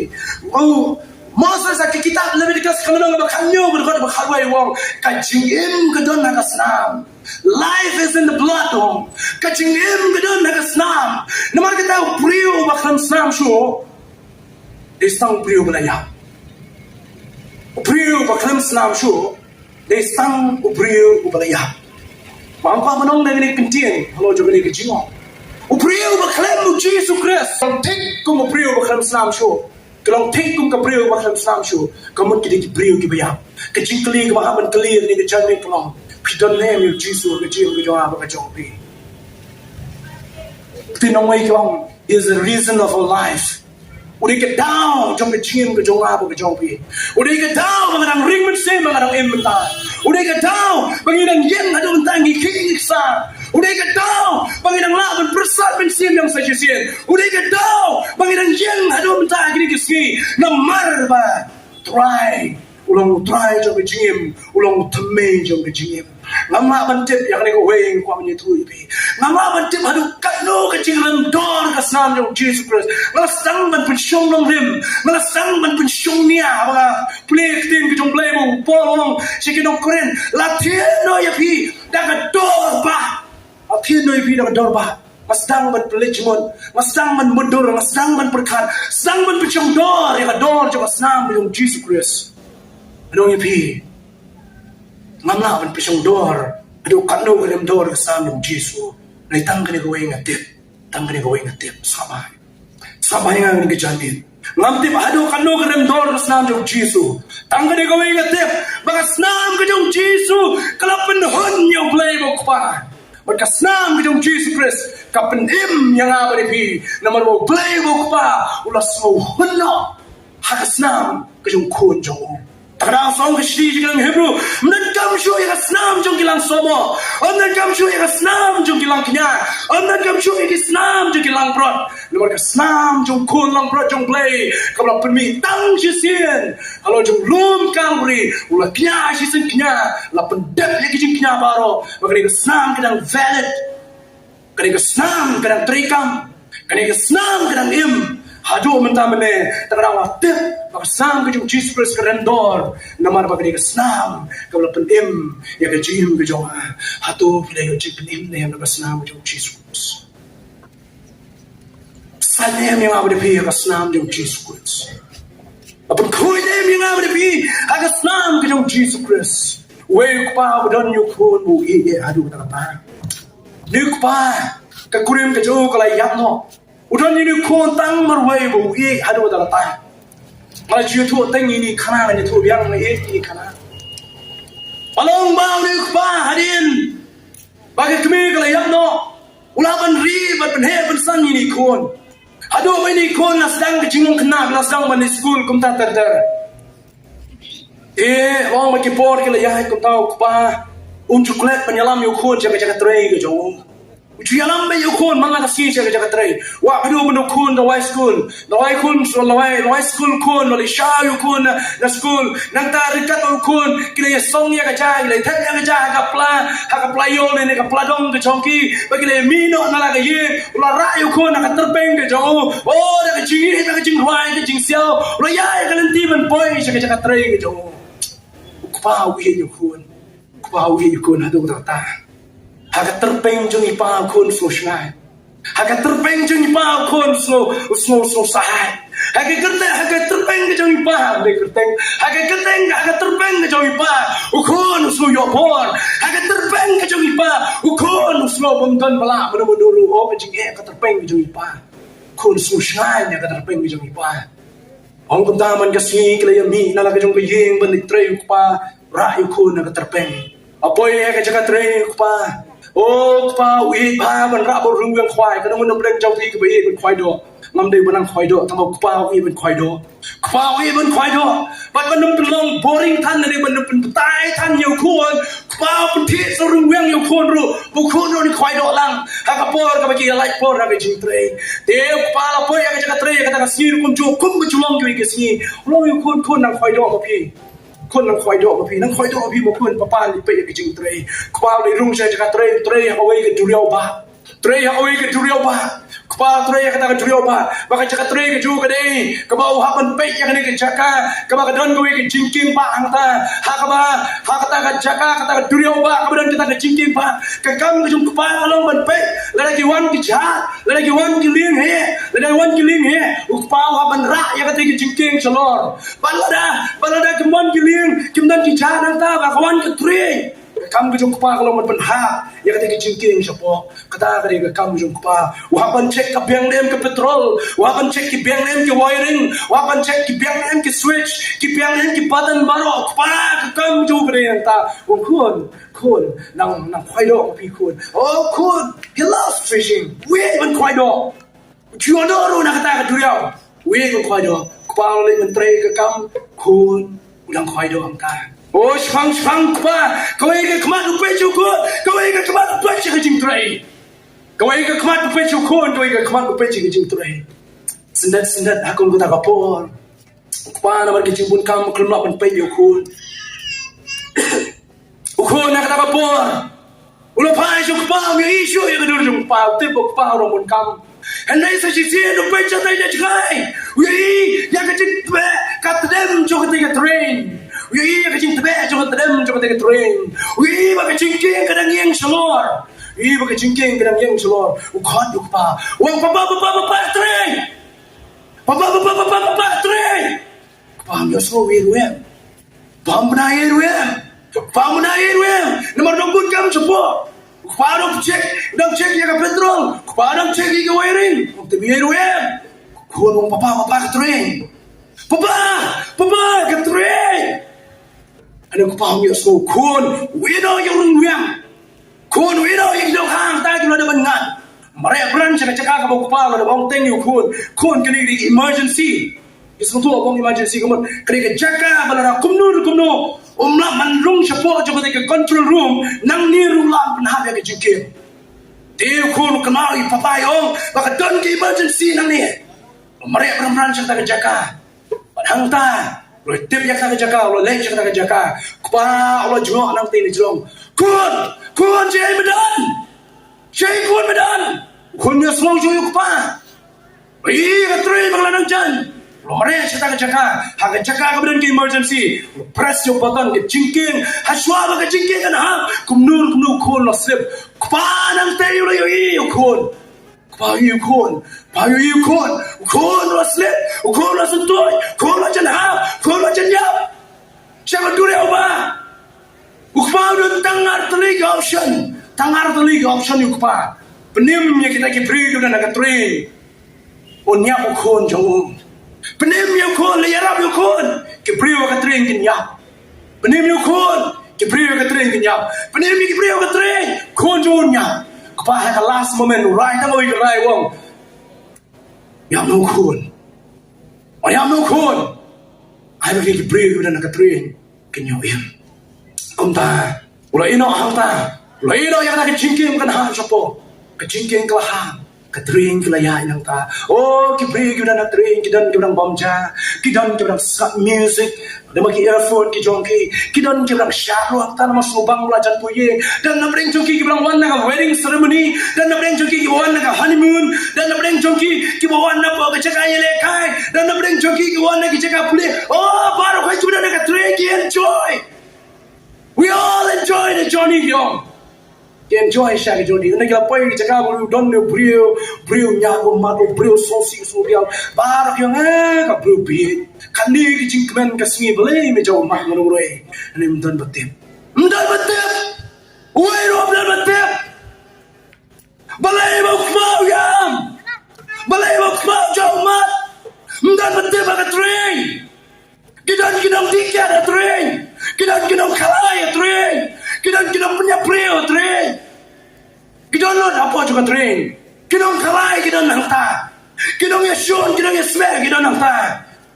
Oh, Moses ha ka kitab Leviticus ka lynnong ba khathynñiew bad ka dkhot ba khatwei u ong ka jingim ka don ha ka snam. Life is in the blood, u ong. Ka jingim ka don ha ka snam. Namar kata u briew ba khlem snam shuh. Dei tang u briew ba la ïap. U briew ba khlem snam shuh. Dei tang u briew uba la ïap. Ba nga kwah ban ong da kane ka ktien, halor jong kane ka jingong. U briew ba khlem u Jisu Khrist, long thik kum u briew ba khlem snam shuh. Ka long thik kum ka briew ba khlem snam shuh. Ka mut ki dei ki briew kiba ïap. Ka jingkylli kaba hap ban kylli ïa kane ka janmiet ka long, phi don ne em ïa u Jisu ha ka jingim ka jong nga bad ka jong phi? Te nongwei ka ong, is the reason of our life. U dei ka daw jong ka jingim ka jong nga bad ka jong phi. U dei ka daw ba nga dang ring mynsiem, ba nga dang im mynta. U dei ka daw ba ngi dang ïeng haduh mynta, ngi khih ngi ksar. U dei ka daw ba ngi dang lah ban pyrsad mynsiem ïa u sa shisien. U dei ka daw ba ngi dang ïeng haduh mynta ha kine ki sngi. Namar ba Trai u long u Trai jong ka jingim, u long u thymmei jong ka jingim. Ngam lah ban tip ïa kane kawei nga kwah ban ïathuh ïa phi. Ngam lah ban tip haduh katno ka jingrem dor ka snam jong u Jisu Khrist. Nga la sdang ban pynshong nongrim, nga la sdang ban pynshong nia ba nga plie ktien ka jong u Blei ba u Paul u ong sha ki nong Korinth. La thied noh ïa phi da ka dor ba Nga thied noh ïa phi da ka dor ba nga sdang ban pynleit jingmut, nga sdang ban mutdur, nga sdang ban pyrkhat, sdang ban pynshong dor ïa ka dor jong ka snam jong u Jisu Khrist. Nga ong ïa phi, ngam lah ban pynshong dor haduh katno ka rem dor ka snam jong u Jisu. Nai tang kane kawei nga tip, tang kane kawei nga tip. Sngap bha, sngap bha ïa nga kane ka janmiet. Ngam tip haduh katno ka rem dor ka snam jong u Jisu. Tang kane kawei nga tip, ba ka snam ka jong u Jisu ka la pynhun ïa u Blei ba u Kpa. Bad ka snam ka jong u Jisu Khrist ka pynim ïa nga bad ïa phi. Namar ba u Blei ba u Kpa u la sngewhun noh ha ka snam ka jong u Khun jong u. Te ka dang song ka shithi jong ki nong Hebru, ym donkam shuh ïa ka snam jong ki lang sohmoh, ym donkam shuh ïa ka snam jong ki lang kñia, ym donkam shuh ïa ki snam jong ki lang brot. Namar ka snam jong u Khun langbrot jong u Blei kaba la pynmih tang shisien halor jong u lum Kalbari, u la kñia shisien kñia, la pyndep ïa ki jingkñia baroh. Ba kane ka snam ka dang valid, kane ka snam ka dang treikam, kane ka snam ka dang im haduh mynta mynne. Te ka dang, nga tip ba ka snam ka jong u Jisu Khrist ka rem dor, namar ba kane ka snam kaba la pynim ïa ka jingim ka jong nga. Hato phi la ïoh jingpynim ne em na ka snam ka jong u Jisu Khrist? Sa ne em ïa nga bad ïa phi ha ka snam jong u Jisu Khrist? Ba pynkhuid ne em ïa nga bad ïa phi ha ka snam ka jong u Jisu Khrist? Uwei u kpa uba don ïa u khun ba u ïeit haduh katta katta. Une u kpa, ka kurim ka jong u ka la ïap noh. U don ïa une u khun tang marwei ba u ïeit haduh katta katta. Nga la ju ïathuh teng ïa ine i khana, nga ïathuh biang, nga ïeit ïa ine i khana. Ba long ba une u kpa hadien ba ka kmie ka la ïap noh, u lah ban ri bad ban heh ban san ïa ine i khun. Haduh ba ine i khun la sdang ka jinglong khynnah, la sdang ban leit skul kumta ter ter. Te ong ba ki por ki la ïaid kumta, u kpa um ju klet ban ïalam ïa u khun sha ka jaka trei ka jong u. U ju ïalam beit ïa u khun man la ka sngi sha ka jaka trei. Wah, haduh ban u khun da wai skul, da wai khun, da wai, da wai skul khun, da leit sha ïa u khun na, na skul. Nangta ryngkat bad u khun ki la ïasong ïa ka ja, ki la ïatep ïa ka ja ha ka pla, ha ka pla ïew ne, ne ka pla dong ka jong ki. Bad ki la ïamih noh na la ka ïing. U la rah ïa u khun ha ka tyrpeng ka jong u. Oh, da ka jingïeit, da ka jingrwai, ka jingsiaw, u la ïaid ïa ka lynti ban poi sha ka jaka trei ka jong u. U kpa u ïeit ïa u khun. U kpa u ïeit ïa u khun haduh katta katta. Ha ka tyrpeng jong i pa u khun u sngew shngaiñ. Ha ka tyrpeng jong i pa u khun u sngew, u sngew, u sngew sahaiñ. Ha ka kyrteng, ha ka tyrpeng ka jong i pa, ha ka kyrteng, ha ka kyrteng, ha ka tyrpeng ka jong i pa, u khun u sngew ïoh bor. Ha ka tyrpeng ka jong i pa, u khun u sngew bym don ba lah mano mano ruh. Oh, ka jingeh ka tyrpeng ka jong i pa. U khun u sngew shngaiñ ha ka tyrpeng ka jong i pa. Ong kumta man ka sngi ki la ïamih na la ka jong ka ïing ban leit trei, u kpa rah ïa u khun ha ka tyrpeng. Hapoi ha ka jaka trei u kpa. O kpa u ïeit bha ban rah bad u rung wiang khwai. Kano kano na pdeng jong phi kaba ïeit ban khwai doh? Ngam dei ban nang khwai doh, tangba u kpa u ïeit ban khwai doh. Kpa u ïeit ban khwai doh. Bad ban ym pynlong boring than ne ban ym pynbatai than ïa u khun. Kpa u pynthik sa rung wiang ïa u khun ruh, ba u khun ruh un khwai doh lang ha ka por kaba ki ïa lait por na ka jingtrei. Te u kpa la poi ha ka jaka trei ha kata ka sngi ruh kumjuh, kumba ju long kiwei ki sngi. U ong ïa u khun, khun nang khwai doh ma phi. Khun nang khwai doh ma phi, nang khwai doh ma phi ma khun, papa leit peit ïa ka jingtrei. Kpa u leit rung sha ka jaka trei, u trei ha kawei ka duriaw bah. Trei ha kawei ka duriaw bah. Kpa trei ha kata ka duriaw bah. Ba ka jaka trei ka jong u ka dei kaba u hap ban peit ïa kane ka jaka kaba ka don kawei ka jingkieng bah hangta. Ha kaba, ha kata ka jaka, kata ka duriaw bah kaba don kata ka jingkieng bah. Ka kam ka jong u kpa ka long ban peit lada ki wan ki jhat, lada ki wan ki lieng heh, lada ki wan ki lieng heh, u kpa u hap ban rah ïa kata ka jingkieng shalor. Bad lada, bad lada kim wan ki lieng, kim don ki jhat hangta, ba ka wan ka trei. Ka kam ka jong u kpa ka long ban pynhap ïa kata ka jingkieng shapoh. Kata ka dei ka kam ka jong u kpa. U hap ban check ka biang ne em ka petrol, u hap ban check ki biang ne em ki wiring, u hap ban check ki biang ne em ki switch, ki biang ne em ki button baroh. Kpa, ka kam ka jong u ka dei nangta. U ong khun, khun, nang, nang khwai doh ma phi khun. Oh khun, he loves fishing. U ïeit ban khwai doh. U ju ïoh doh ruh na kata ka duriaw. U ïeit ban khwai doh. Kpa u leit ban trei ka kam, khun u dang khwai doh hangta. O shipang shipang kpa, kawei ka khmat u peit sha u khun, kawei ka khmat u peit sha ka jingtrei. Kawei ka khmat u peit sha u khun, kawei ka khmat u peit sha ka jingtrei. Syndet syndet ha kum kata ka por, u kpa namar ka jingbun kam u khlem lah ban peit ïa u khun. U khun ha kata ka por u la phai sha u kpa, um ïohi shuh ïa ka dur jong u kpa. U tip ba u kpa u dang bun kam. Hynrei sa shisien u peit shatei sha jngai, u ïohi ïa ka jingtbeh ka tdem jong katei ka train. U ïohi ïa ka jingtbeh jong ka tdem jong katei ka train. U ïohi ba ka jingkieng ka dang ïeng shalor. U ïohi ba ka jingkieng ka dang ïeng shalor. U khot ïa u kpa, u ong, "Papa, papa, papa, ka train! Papa, papa, papa, papa, ka train!" Kpa um ïohsngew ïa u em. Kpa um bna ïa u em. Kpa um bna ïa u em. Namar u dang bun kam shapoh. U kpa u dang check, u dang check ïa ka petrol. U kpa u dang check ïa ka wiring. Um tip ïa u em. U khun u ong, "Papa, papa, ka train! Papa, papa, ka train!" Hynrei u kpa um ïohsngew. U khun u ïeh noh ïa u rynwiang. U khun u ïeh noh ïa ki dohkha hangta kiba la dep ban ngat. Mareh bran sha ka jaka kaba u kpa u la dep ong teng ïa u khun, "Khun, kane ka dei ka emergency." Ki sngewthuh ba ong emergency ka mut ka dei ka jaka ba lada kumno kumno um lah ban rung shapoh jong katei ka control room, nangne ruh lah ban hap ïa ka jingkieng. Te u khun u kynmaw ïa u papa, u ong ba ka don ka emergency nangne. Mareh bran bran sha kata ka jaka. Bad hangta u la tip ïa kata ka jaka, u la leit sha kata ka jaka. U kpa u la jngoh nangtei na jrong. "Khun, khun, shaei me don? Shaei khun me don?" U khun u ïohsngew shuh ïa u kpa. Ïa ka train ba ka la nang jan. U la mareh sha kata ka jaka. Ha ka jaka kaba don ka emergency, u la press ïa u button, ka jingkieng. Hashwa ba ka jingkieng kan hap, kumno kumno u khun u la slip. U kpa nangtei u la ïohi ïa u khun. Kpa ïohi u khun, kpa ïohi u khun, u khun u la slip, u khun u la sngewthuh, u khun u la jan hap, u khun u la jan ïap. Sha ka duriaw ba u kpa u don tang artylli ki option, tang artylli ki option ïa u kpa. Pynim ïa kita ki briew kiba don ha ka train, un ïap u khun jong u. Pynim ïa u khun, leit ïarap ïa u khun, ki briew ha ka train kin ïap. Pynim ïa u khun, ki briew ha ka train kin ïap. Pynim ïa ki briew ha ka train, khun jong u un ïap. Kpa ha ka last moment u rai tang kawei ka rai, u ong, "Ïap noh u khun. Ïap noh u khun. Ai ba ki briew kiba don ha ka train kin ïoh im." Kumta u la ïeh noh hangta. U la ïeh noh ïa kata ka jingkieng kan hap shapoh. Ka jingkieng ka la hap. Ka train ka la ïaid nangta. Oh, ki briew kiba don ha train ki don kiba dang bam ja, ki don kiba dang sngap music. Namar ki earphone ki jong ki, ki don kiba dang shad ruh hangta namar sngewbang ba la jan poi ïing. Don na pdeng jong ki kiba dang wan na ka wedding ceremony. Don na pdeng jong ki kiba wan na ka honeymoon. Don na pdeng jong ki kiba wan na ka jaka ïalehkai. Don na pdeng jong ki kiba wan na ka jaka pule. Oh, baroh kiba don na ka train ki enjoy. We all enjoy the journey, ki ong. Ki enjoy sha ki journey. Ynda ki la poi ki jaka ba u don ne u briew, briew ñiah u mat, u briew sngewsih sngewdiaw. Baroh ki ong, eh, ka briew bieit. Kane ka jingkmen ka sngi balei me jaw mat ngan u roi. Ynda ym don ba tip. Ym don ba tip. Uwei ruh ym don ba tip. Balei ba u kpa u ïam? Balei ba u kpa u jaw mat? Ym don ba tip ha ka train. Ki don ki nongdih kiad ha train. Ki don ki nongkhalai ha train. Ki don ki nongpynïap briew ha train. Ki don lut hapoh jong ka train. Ki nongkhalai ki don hangta. Ki nongïashun, ki nongïasmeh ki don hangta.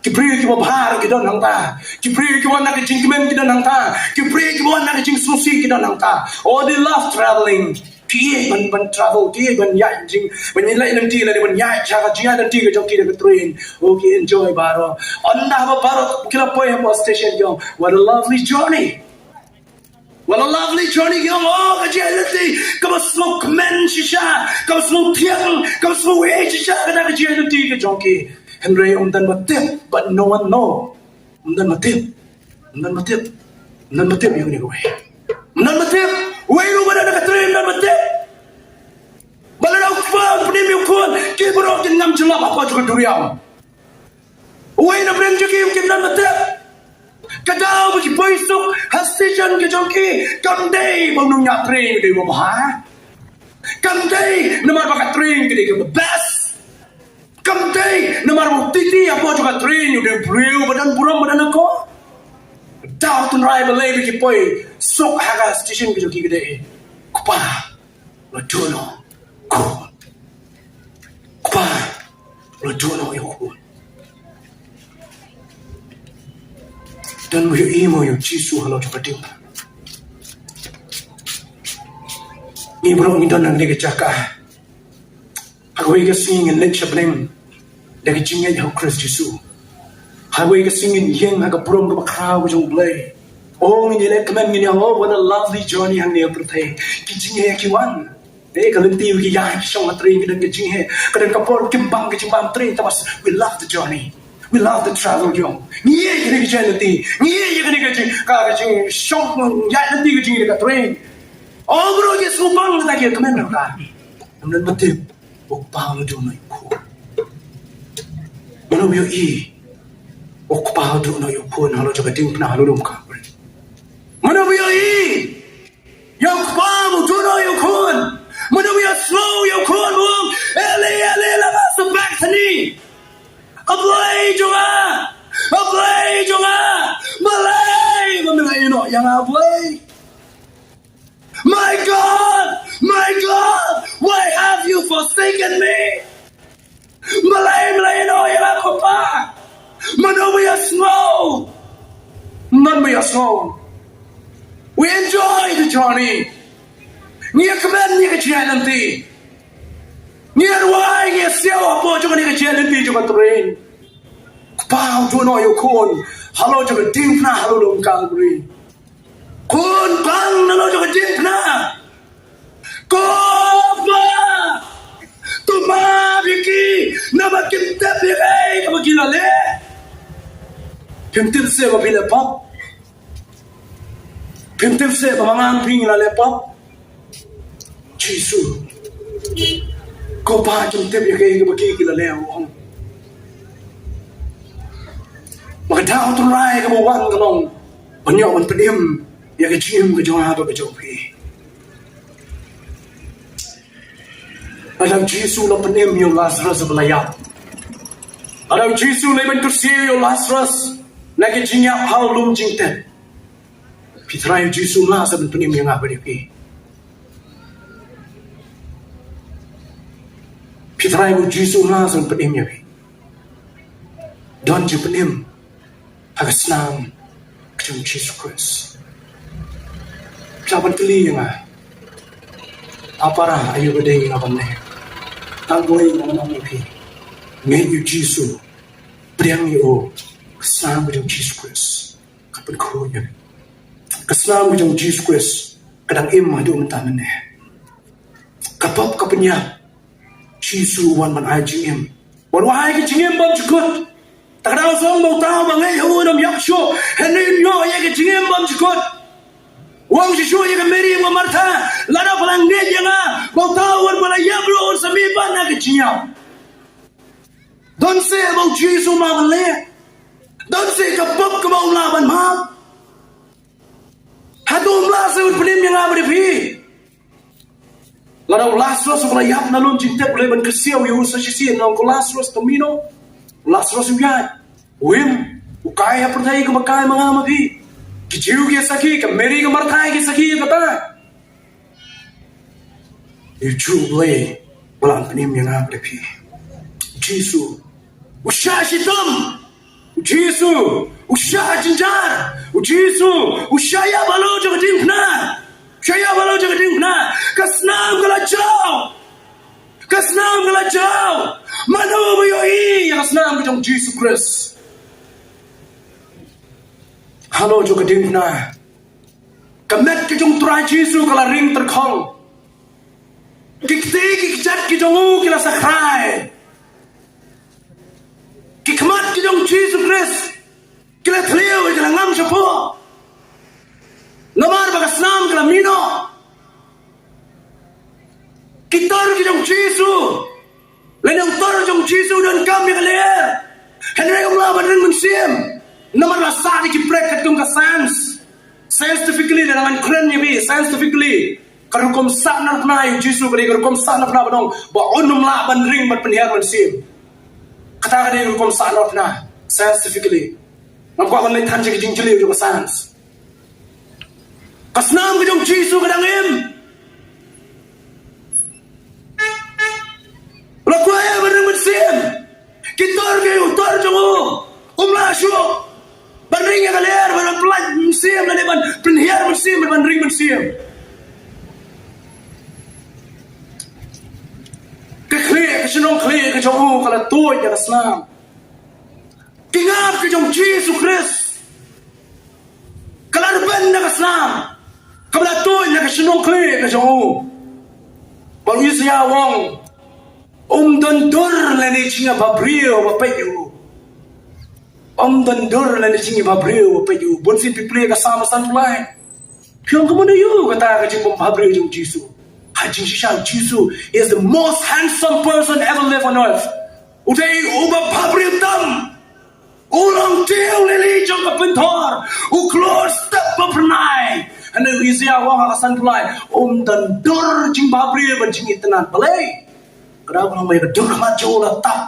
Ki briew kiba bha ki don hangta. Ki briew kiba wan na ka jingkmen ki don hangta. Ki briew kiba wan na ka jingsngewsih ki don hangta. Oh, they love traveling. Ki ïeit ban, ban travel, ki ïeit ban ïaid jing, ban ïaid lynti lane ban ïaid sha ka jingïaid lynti ka jong ki da ka train. Oh, ki enjoy baroh. Ynda haba baroh ki la poi hapoh station ki ong, "What a lovely journey. What a lovely journey," ki ong. Oh, ka jingïaid lynti kaba sngewkmen shisha, kaba sngewthiang, kaba sngewïeit shisha kata ka jingïaid lynti ka jong ki. Hynrei ym don ba tip, but no one know. Ym don ba tip. Ym don ba tip. Ym don ba tip ïa kane kawei. Ym don ba tip. Uwei ruh ba don ha ka train ym don ba tip. Ba lada u kpa un pynim ïa u khun, ki baroh kin ngam jyllop hapoh jong ka duriaw. Uwei na pdeng jong ki ym don ba tip. Ka daw ba ki poi suk ha station ka jong ki kam dei ba u nongñiah train u dei uba bha. Kam dei namar ba ka train ka dei kaba best. Kam dei namar ba u titi hapoh jong ka train u dei u briew ba don burom ba don akor. Daw tynrai balei ba ki poi suk ha ka station ka jong ki ka dei, kpa, u la duh noh ïa u khun. Kpa, u la duh noh ïa u khun. Don mo ïohi mo ïa u Jisu halor jong ka diengphna? Ngi baroh ngi don ha kane ka jaka. Ha kawei ka sngi ngin leit sha bneng da ka jingngeit ha u Khrist Jisu. Ha kawei ka sngi ngin ïeng ha ka burom kaba khraw ka jong U Blei. Oh, ngin ïaleh kmen, ngin ïa, oh, what a lovely journey hangne ha pyrthei. Ki jingeh ki wan. Eh, ka lynti ki ïaid ki shong ha train, ka don ka jingeh, ka don ka por kim bam ka jingbam train, tangba we love the journey. We love the travel, jong. Ngi ïeit ïa kane ka jingïaid lynti. Ngi ïeit ïa kane ka jing, ka, ka jingshong ïaid lynti, ka jingïaid ka train. Oh, baroh ki sngewbang kata ki kmen, kata. Namar ba tip, u Kpa u la duh noh ïa u Khun. Mano ba ïohi, u Kpa u duh noh ïa u Khun halor jong ka diengphna ha lum Kalbari? Mano ba ïohi ïa u Kpa ba u duh noh ïa u Khun? Mano ba ïohsngew ïa u Khun ba u ong, Eli, Eli, lama sabakthani? A Blei jong nga, a Blei jong nga, balei ba me la ïehnoh ïa nga, Blei? My God, my God, why have you forsaken me? Balei, balei me la ïehnoh ïa nga, ko Pa? Mano ba ïohsngew? Mano ba ïohsngew? We enjoy the journey. Ngi ïa kmen ïa ka jingïaid lynti. Ngi ïa rwai, ngi ïa siaw hapoh jong kane ka jingïaid lynti jong ka train. Kpa u duh noh ïa u Khun halor jong ka diengphna ha lum Kalbari. Khun, pang na halor jong ka diengphna. Ko Pa, to map ïa ki, namar kim tip ïa kaei kaba ki la leh. Phim tip seh ba phi leh pop? Phim tip seh ba ma nga ma phi ngi la leh pop? Jisu, ko Pa, kim tip ïa kaei kaba ki, ki la leh, u ong. Ba ka daw tynrai kaba wan ka long ban ïoh ban pynim ïa ka jingim ka jong nga bad ka jong phi. Lada u Jisu u la pynim ïa u Lasarus uba la ïap, lada u Jisu u leit ban kyrsiew ïa u Lasarus na ka jingïap ha u lum jingtep, phi tharai u Jisu u lah sa ban pynim ïa nga bad ïa phi? Phi tharai u Jisu u lah sa ban pynim ïa phi? Don jingpynim ha ka snam ka jong u Jisu Khrist. Phi lah ban kylli ïa nga, a para, aïu ba dei ïa nga ban leh? Tang kawei nga ong ïa phi, ngeit ïa u Jisu, pdiang ïa u. Ka snam ka jong u Jisu Khrist ka pynkhuid ïa phi. Ka snam ka jong u Jisu Khrist ka dang im haduh mynta mynne. Ka pop ka pynïap, Jisu u wan ban ai jingim, ban ai ka jingim bymjukut. Te ka daw song ba uta uba ngeit ha u un ym ïap shuh, hynrei un ïoh ïa ka jingim bymjukut. U ong shuh shuh ïa ka Mary bad ka Martha, lada phi la ngeit ïa nga, ba uta u wan ba la ïap ruh un sa mih pat na ka jingïap. Don seh ba u Jisu um lah ban leh? Don seh ka pop kaba um lah ban map? Hato um lah seh ban pynim ïa nga bad ïa phi? Lada u Lasarus uba la ïap na lum jingtep u leit ban kyrsiew ïa u sa shisien, u ong, ko Lasarus, to mih noh. U Lasarus u ïaid, u im, u kai ha pyrthei kumba kai ma nga ma phi. Ki Jiw ki sakhi, ka Mary ka Martha ki sakhi ïa kata. Ïa u Jisu u Blei u lah ban pynim ïa nga bad ïa phi. U Jisu u shah shitom. U Jisu u shah jynjar. U Jisu u shah ïap halor jong ka diengphna. U shah ïap halor jong ka diengphna. Ka snam ka la jaw. Ka snam ka la jaw. Mano ba ïohi ïa ka snam ka jong u Jisu Khrist halor jong ka diengphna? Ka met ka jong u Trai Jisu ka la ring tyrkhong. Ki kti ki kjat ki jong u ki la sakhrai. Ki khmat ki jong u Jisu Khrist ki la thliew, ki la ngam shapoh. Namar ba ka snam ka la mih noh. Ki tor ki jong u Jisu, lane u tor jong u Jisu u donkam ïa ka lyer. Hynrei um lah ban ring mynsiem. Namar la sah da ki prek katkum ka science. Scientifically, lada ngan kren ïa phi, scientifically, ka rukom sahnarphna ïa u Jisu ka dei ka rukom sahnarphna ba ong ba un ym lah ban ring ban pynhiar mynsiem. Kata ka dei ka rukom sahnarphna scientifically. Ngam kwah ban leit than sha ka jingjylliew jong ka science. Ka snam ka jong u Jisu ka dang im. La kwah ïa ban ring mynsiem. Ki tor ki, u tor jong u um lah shuh ban ring ïa ka lyer, ban mynsiem. Ka khlieh, ka shnong khlieh ka jong u ka la tuid ïa ka snam. Ki ngap ka jong Jisu Khrist ka la rben na ka snam kaba la tuid na ka shnong khlieh ka jong u. Bad u Isaïah u ong, um don dur lane jingïabhabriew ba peit ïa u. Um don dur lane jingïabhabriew ba peit ïa u. Bun sien phi plie ka Salm san phew lai. Phi ong kumno ïa u kata ka jingbhabriew jong Jisu. Ha jingshisha Jisu is the most handsome person ever lived on earth. U dei uba bhabriew tam. U long tiew lili jong ka pynthor. U khlur step ba phyrnai. Hynrei u Isaïah u ong ha ka san phew lai, um don dur jingbhabriew bad jingitynnad. Balei? Ka dei ba ka dor khmat jong u la tap,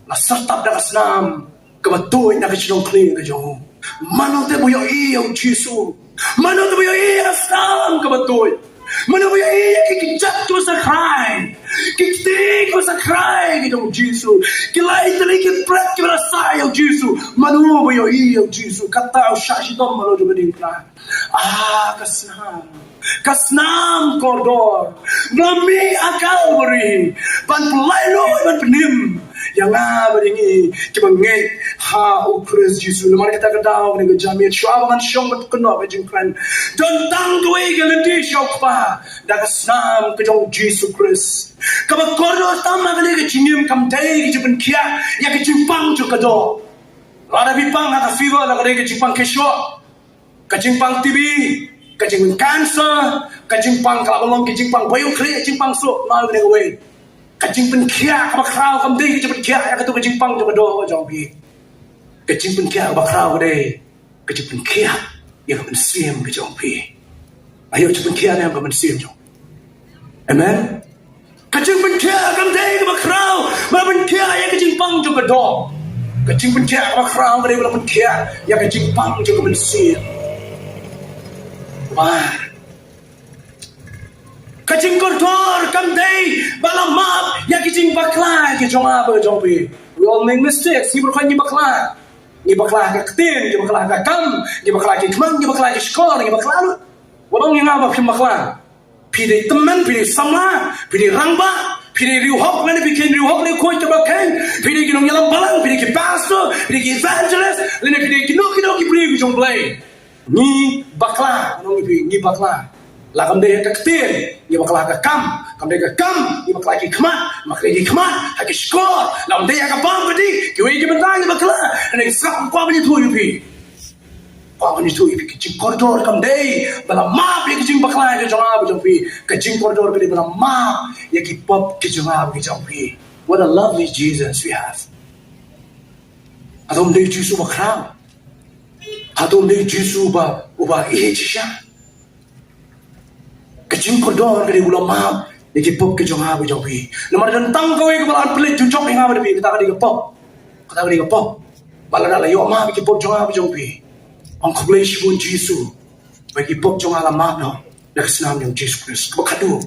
la syrtap da ka snam kaba tuid na ka shnong khlieh ka jong u. Mano te ba ïohi ïa u Jisu? Mano te ba ïohi ïa ka snam kaba tuid? Mano ba ïohi ïa ki kjat kiba sa khrai, ki kti kiba sa khrai ki jong u Jisu, ki lai tylli ki bret kiba la sah ïa u Jisu? Mano ba ïohi ïa u Jisu? Kata u shah shitom, mano jong ka diengphna. Ah, ka snam, ka snam kordor ba la mih ha Kalbari ban pynlait luid, ban pynim ïa nga bad ïa ngi kiba ngeit ha u Khrist Jisu. Namar kata ka daw, kane ka jingmut, shuwa ba ngan shong bad kynnoh ka jingkren, don tang kawei ka lynti sha u Kpa da ka snam ka jong u Jisu Khrist. Kaba kordor tam ha kane ka jingim kam dei ka jingpynkhiah ïa ka jingpang jong ka doh. Lada phi pang ha ka fever, lada ka dei ka jingpang khih shoh, ka jingpang T B, ka jingpang cancer, ka jingpang, ka la ba long ki jingpang baïong khlieh, jingpang suk, na kane kawei. Ka jingpynkhiah kaba khraw kam dei ka jingpynkhiah ïa katu ka jingpang jong ka doh jong phi. Ka jingpynkhiah kaba khraw ka dei ka jingpynkhiah ïa ka mynsiem ka jong phi. Aïu, jingpynkhiah ne em ka mynsiem jong? Amen. Ka jingpynkhiah kam dei kaba khraw ba la pynkhiah ïa ka jingpang jong ka doh. Ka jingpynkhiah kaba khraw ka dei ba la pynkhiah ïa ka jingpang jong ka mynsiem. Ba ka jingkordor kam dei ba la map ïa ki jingbakla ki jong nga bad jong phi. We all make mistakes. Ngi baroh ngi bakla. Ngi bakla ha ka ktien, ngi bakla ha ka kam, ngi bakla ha ki khmat, ngi bakla ha ki shkor, ngi bakla lut. Wat ong ïa nga ba phim bakla. Phi dei tymmen, phi dei samla, phi dei rangbah, phi dei riewhok lane phi kheiñ riewhok, lane khuid kaba kheiñ, phi dei ki nongïalam balang, phi dei ki pastor, phi dei ki evangelist, lane phi dei kino kino ki briew ki jong U Blei. Ngi bakla, ngi, ngi bakla. La kam dei ha ka ktien, ngi bakla ha ka kam. Kam dei ka kam, ngi bakla ha ki khmat. Kam dei ha ki khmat, ha ki shkor. La kam dei ha ka bam ka dih, kiwei ki bynta ngi bakla. Hynrei sngap, kwah ban ïathuh ïa phi, kwah ban ïathuh ïa phi, ka jingkordor kam dei ba la map ïa ka jingbakla ka jong nga bad jong phi. Ka jingkordor ka dei ba la map ïa ki pop ki jong nga bad ki jong phi. What a lovely Jesus we have. Hato um dei u Jisu uba khraw? Hato um dei u Jisu uba, uba ïeit shisha? Ka jingkordor ka dei ba la map ïa ki pop ki jong nga bad jong phi. Namar don tang kawei kaba la pynleit dujok ïa nga bad phi, kata ka dei ka pop. Kata ka dei ka pop. Ba lada la ïoh map ïa ki pop jong nga bad jong phi, ong khublei shibun Jisu, ba ki pop jong nga la map noh da ka snam jong Jisu Khrist. Kaba khadduh,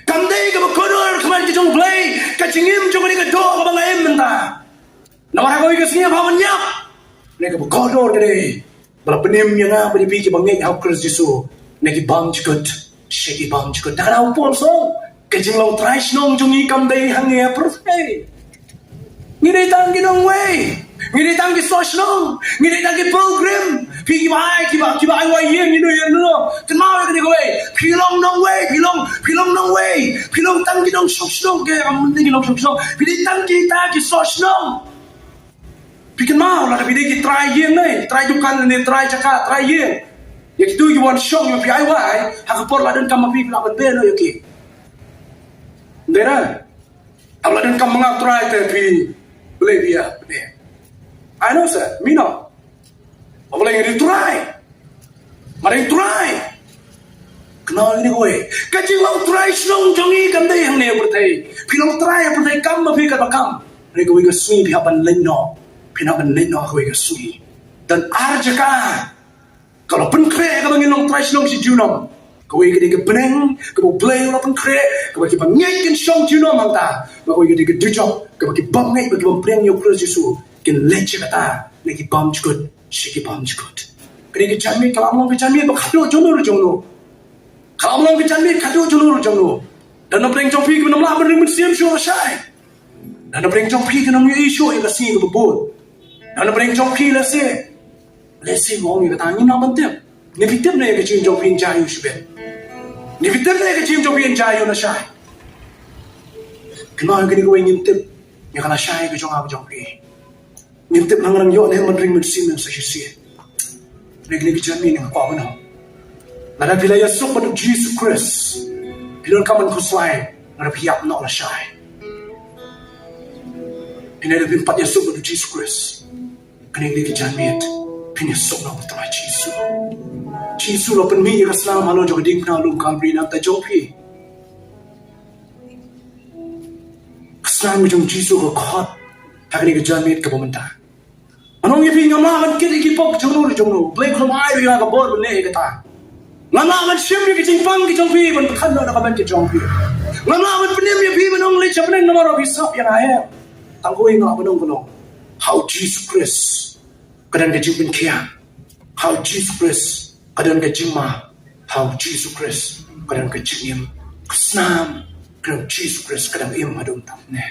kam dei kaba kordor ha khmat ki jong U Blei ka jingim jong kane ka doh kaba nga im mynta. Namar ha kawei ka sngi haba ngan ïap, kane kaba kordor ka dei ba la pynim ïa nga bad ïa phi kiba ngeit ha u Khrist Jisu na ki bymjukut sha ki bymjukut. Dei kaba u Paul u ong, ka jinglong trai shnong jong ngi kam dei hangne ha pyrthei. Ngi dei tang ki nongwei, ngi dei tang ki soh shnong, ngi dei tang ki pilgrim. Phi kiba ai, kiba, kiba ai wai ïing ïano ïano, kynmaw ïa kane kawei. Phi long nongwei, phi long, phi long nongwei, phi long tang ki nongshong shnong, ki kam dei ki nongshong shnong. Phi dei tang kita ki soh shnong. Phi kynmaw, lada phi dei ki trai ïing ne, trai dukan ne, trai jaka, trai ïing, ïa kitu ki wan shong ïa phi ai wai, ha ka por la donkam ma phi, phi lah ban beh noh ïa ki. Dei na? Haba la donkam ma nga u trai te phi, balei phi ïa beh? Ai noh seh, mih noh. Balei, nga dei u trai. Nga dei u trai. Kynmaw ïa kane kawei. Ka jinglong trai shnong jong ngi kam dei hangne ha pyrthei. Phi long trai ha pyrthei kam ma phi katba kam, hynrei kawei ka sngi phi hap ban leit noh. Phin hap ban leit noh ha kawei ka sngi. Don ar jaka ka la pynkhreh kaba ngin long trai shnong shi junom. Kawei ka dei ka bneng kaba U Blei u la pynkhreh, kaba kiba ngeit kin shong junom hangta. Bad kawei ka dei ka dujok kaba ki bym ngeit, ba ki bym pdiang ïa u Khrist Jisu kin leit sha kata, na ki bymjukut sha ki bymjukut. Ka dei ka jingmut, ka la long ka jingmut ba khadduh jong no jong no. Ka la long ka janmiet khadduh jong no jong no. Da na pdeng jong phi ki nonglah ban ring mynsiem shuh lashai. Da na pdeng jong phi ki nongïohi shuh ïa ka sngi kaba bud. Da na pdeng jong phi lehse, lehse nga ong ïa kata ngim nang ban tip. Ne phi tip ne ïa ka jingim jong phi yn jia aïu shibit? Ne phi tip ne ïa ka jingim jong phi yn jia aïu lashai? Kynmaw ïa kane kawei, ngim tip ïa ka lashai ka jong nga ka jong phi. Ngim tip nang nang ïoh ne ban ring mynsiem sa shisien. Kane kane ka janmiet nga kwah ban ong, lada phi la ïasuk bad u Jisu Khrist, phi donkam ban khuslai. Lada phi ïap noh lashai, phi ne da phin pat ïasuk bad u Jisu Khrist, kane kane ka janmiet phin ïasuk noh bad u Trai Jisu. Jisu u la pynmih ïa ka snam halor jong ka diengphna lum Kalbari na ka bynta jong phi. Ka snam ka jong u Jisu ka khot ha kane ka janmiet kaba mynta. Ngan ong ïa phi, ngam lah ban kit ïa ki pop jong no jong no. Blei u khlem ai ïa nga ka bor ban leh ïa kata. Ngam lah ban shim ïa ki jingpang ki jong phi ban pynkhat noh na ka bynta jong phi. Ngam lah ban pynim ïa phi ban ong leit sha bneng namar ba phi sngap ïa nga, em. Tang kawei nga lah ban ong ka long, ha u Jisu Khrist ka don ka jingpynkhiah. Ha u Jisu Khrist ka don ka jingma. Ha u Jisu Khrist ka don ka jingim. Ka snam ka jong u Jisu Khrist ka dang im haduh mynta ne.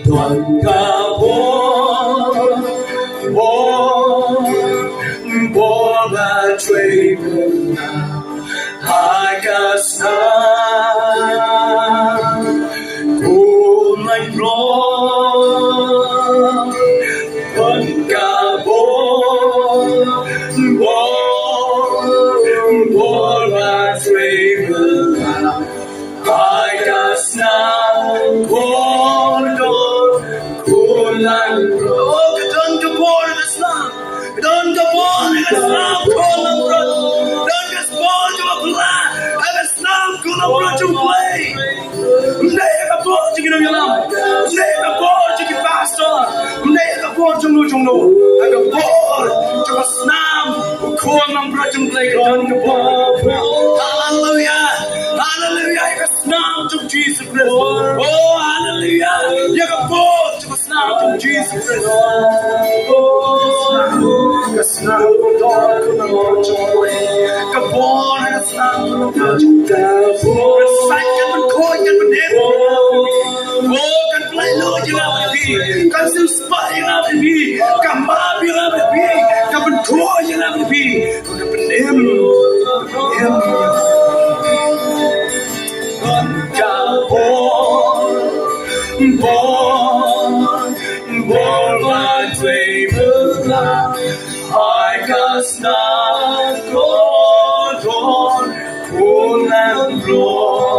Don ka bor, bor, bor ba trei bynta ha ka snam kum lain brot. Don ka bor, bor, bor ba trei bynta ha ka snam kordor kordor. Oh, ka don ka bor ha ka snam. Ka don ka bor ha ka snam kordor kordor. Ka don ka bor jong ka pla ha ka snam kordor kordor jong U Blei. Ym dei ha ka bor jong ki nongïalam. Ym dei ha ka bor jong ki pastor. Ym dei ha ka bor jong no jong no. Ha ka bor jong ka snam kordor kordor jong U Blei ka don ka bor. Haleluya. Haleluya. Snam jong u Jisu Khrist. Oh, haleluya. Ïa ka bor jong ka snam jong u Jisu Khrist. Ka snam ka bor, ka bor, ka bor, ka snam ka bor jong u Jisu Khrist. Kan pynkhuid, kan pynim. Oh, kan pynlait luid ïa nga bad phi. Kan sngewsih ïa nga bad phi. Kan map ïa nga bad phi. Kan pynkhuid ïa nga bad phi. Kan pynim. Kan pynim. Don ka bor, bor, bor ba trei bynta ha ka snam kordor kordor.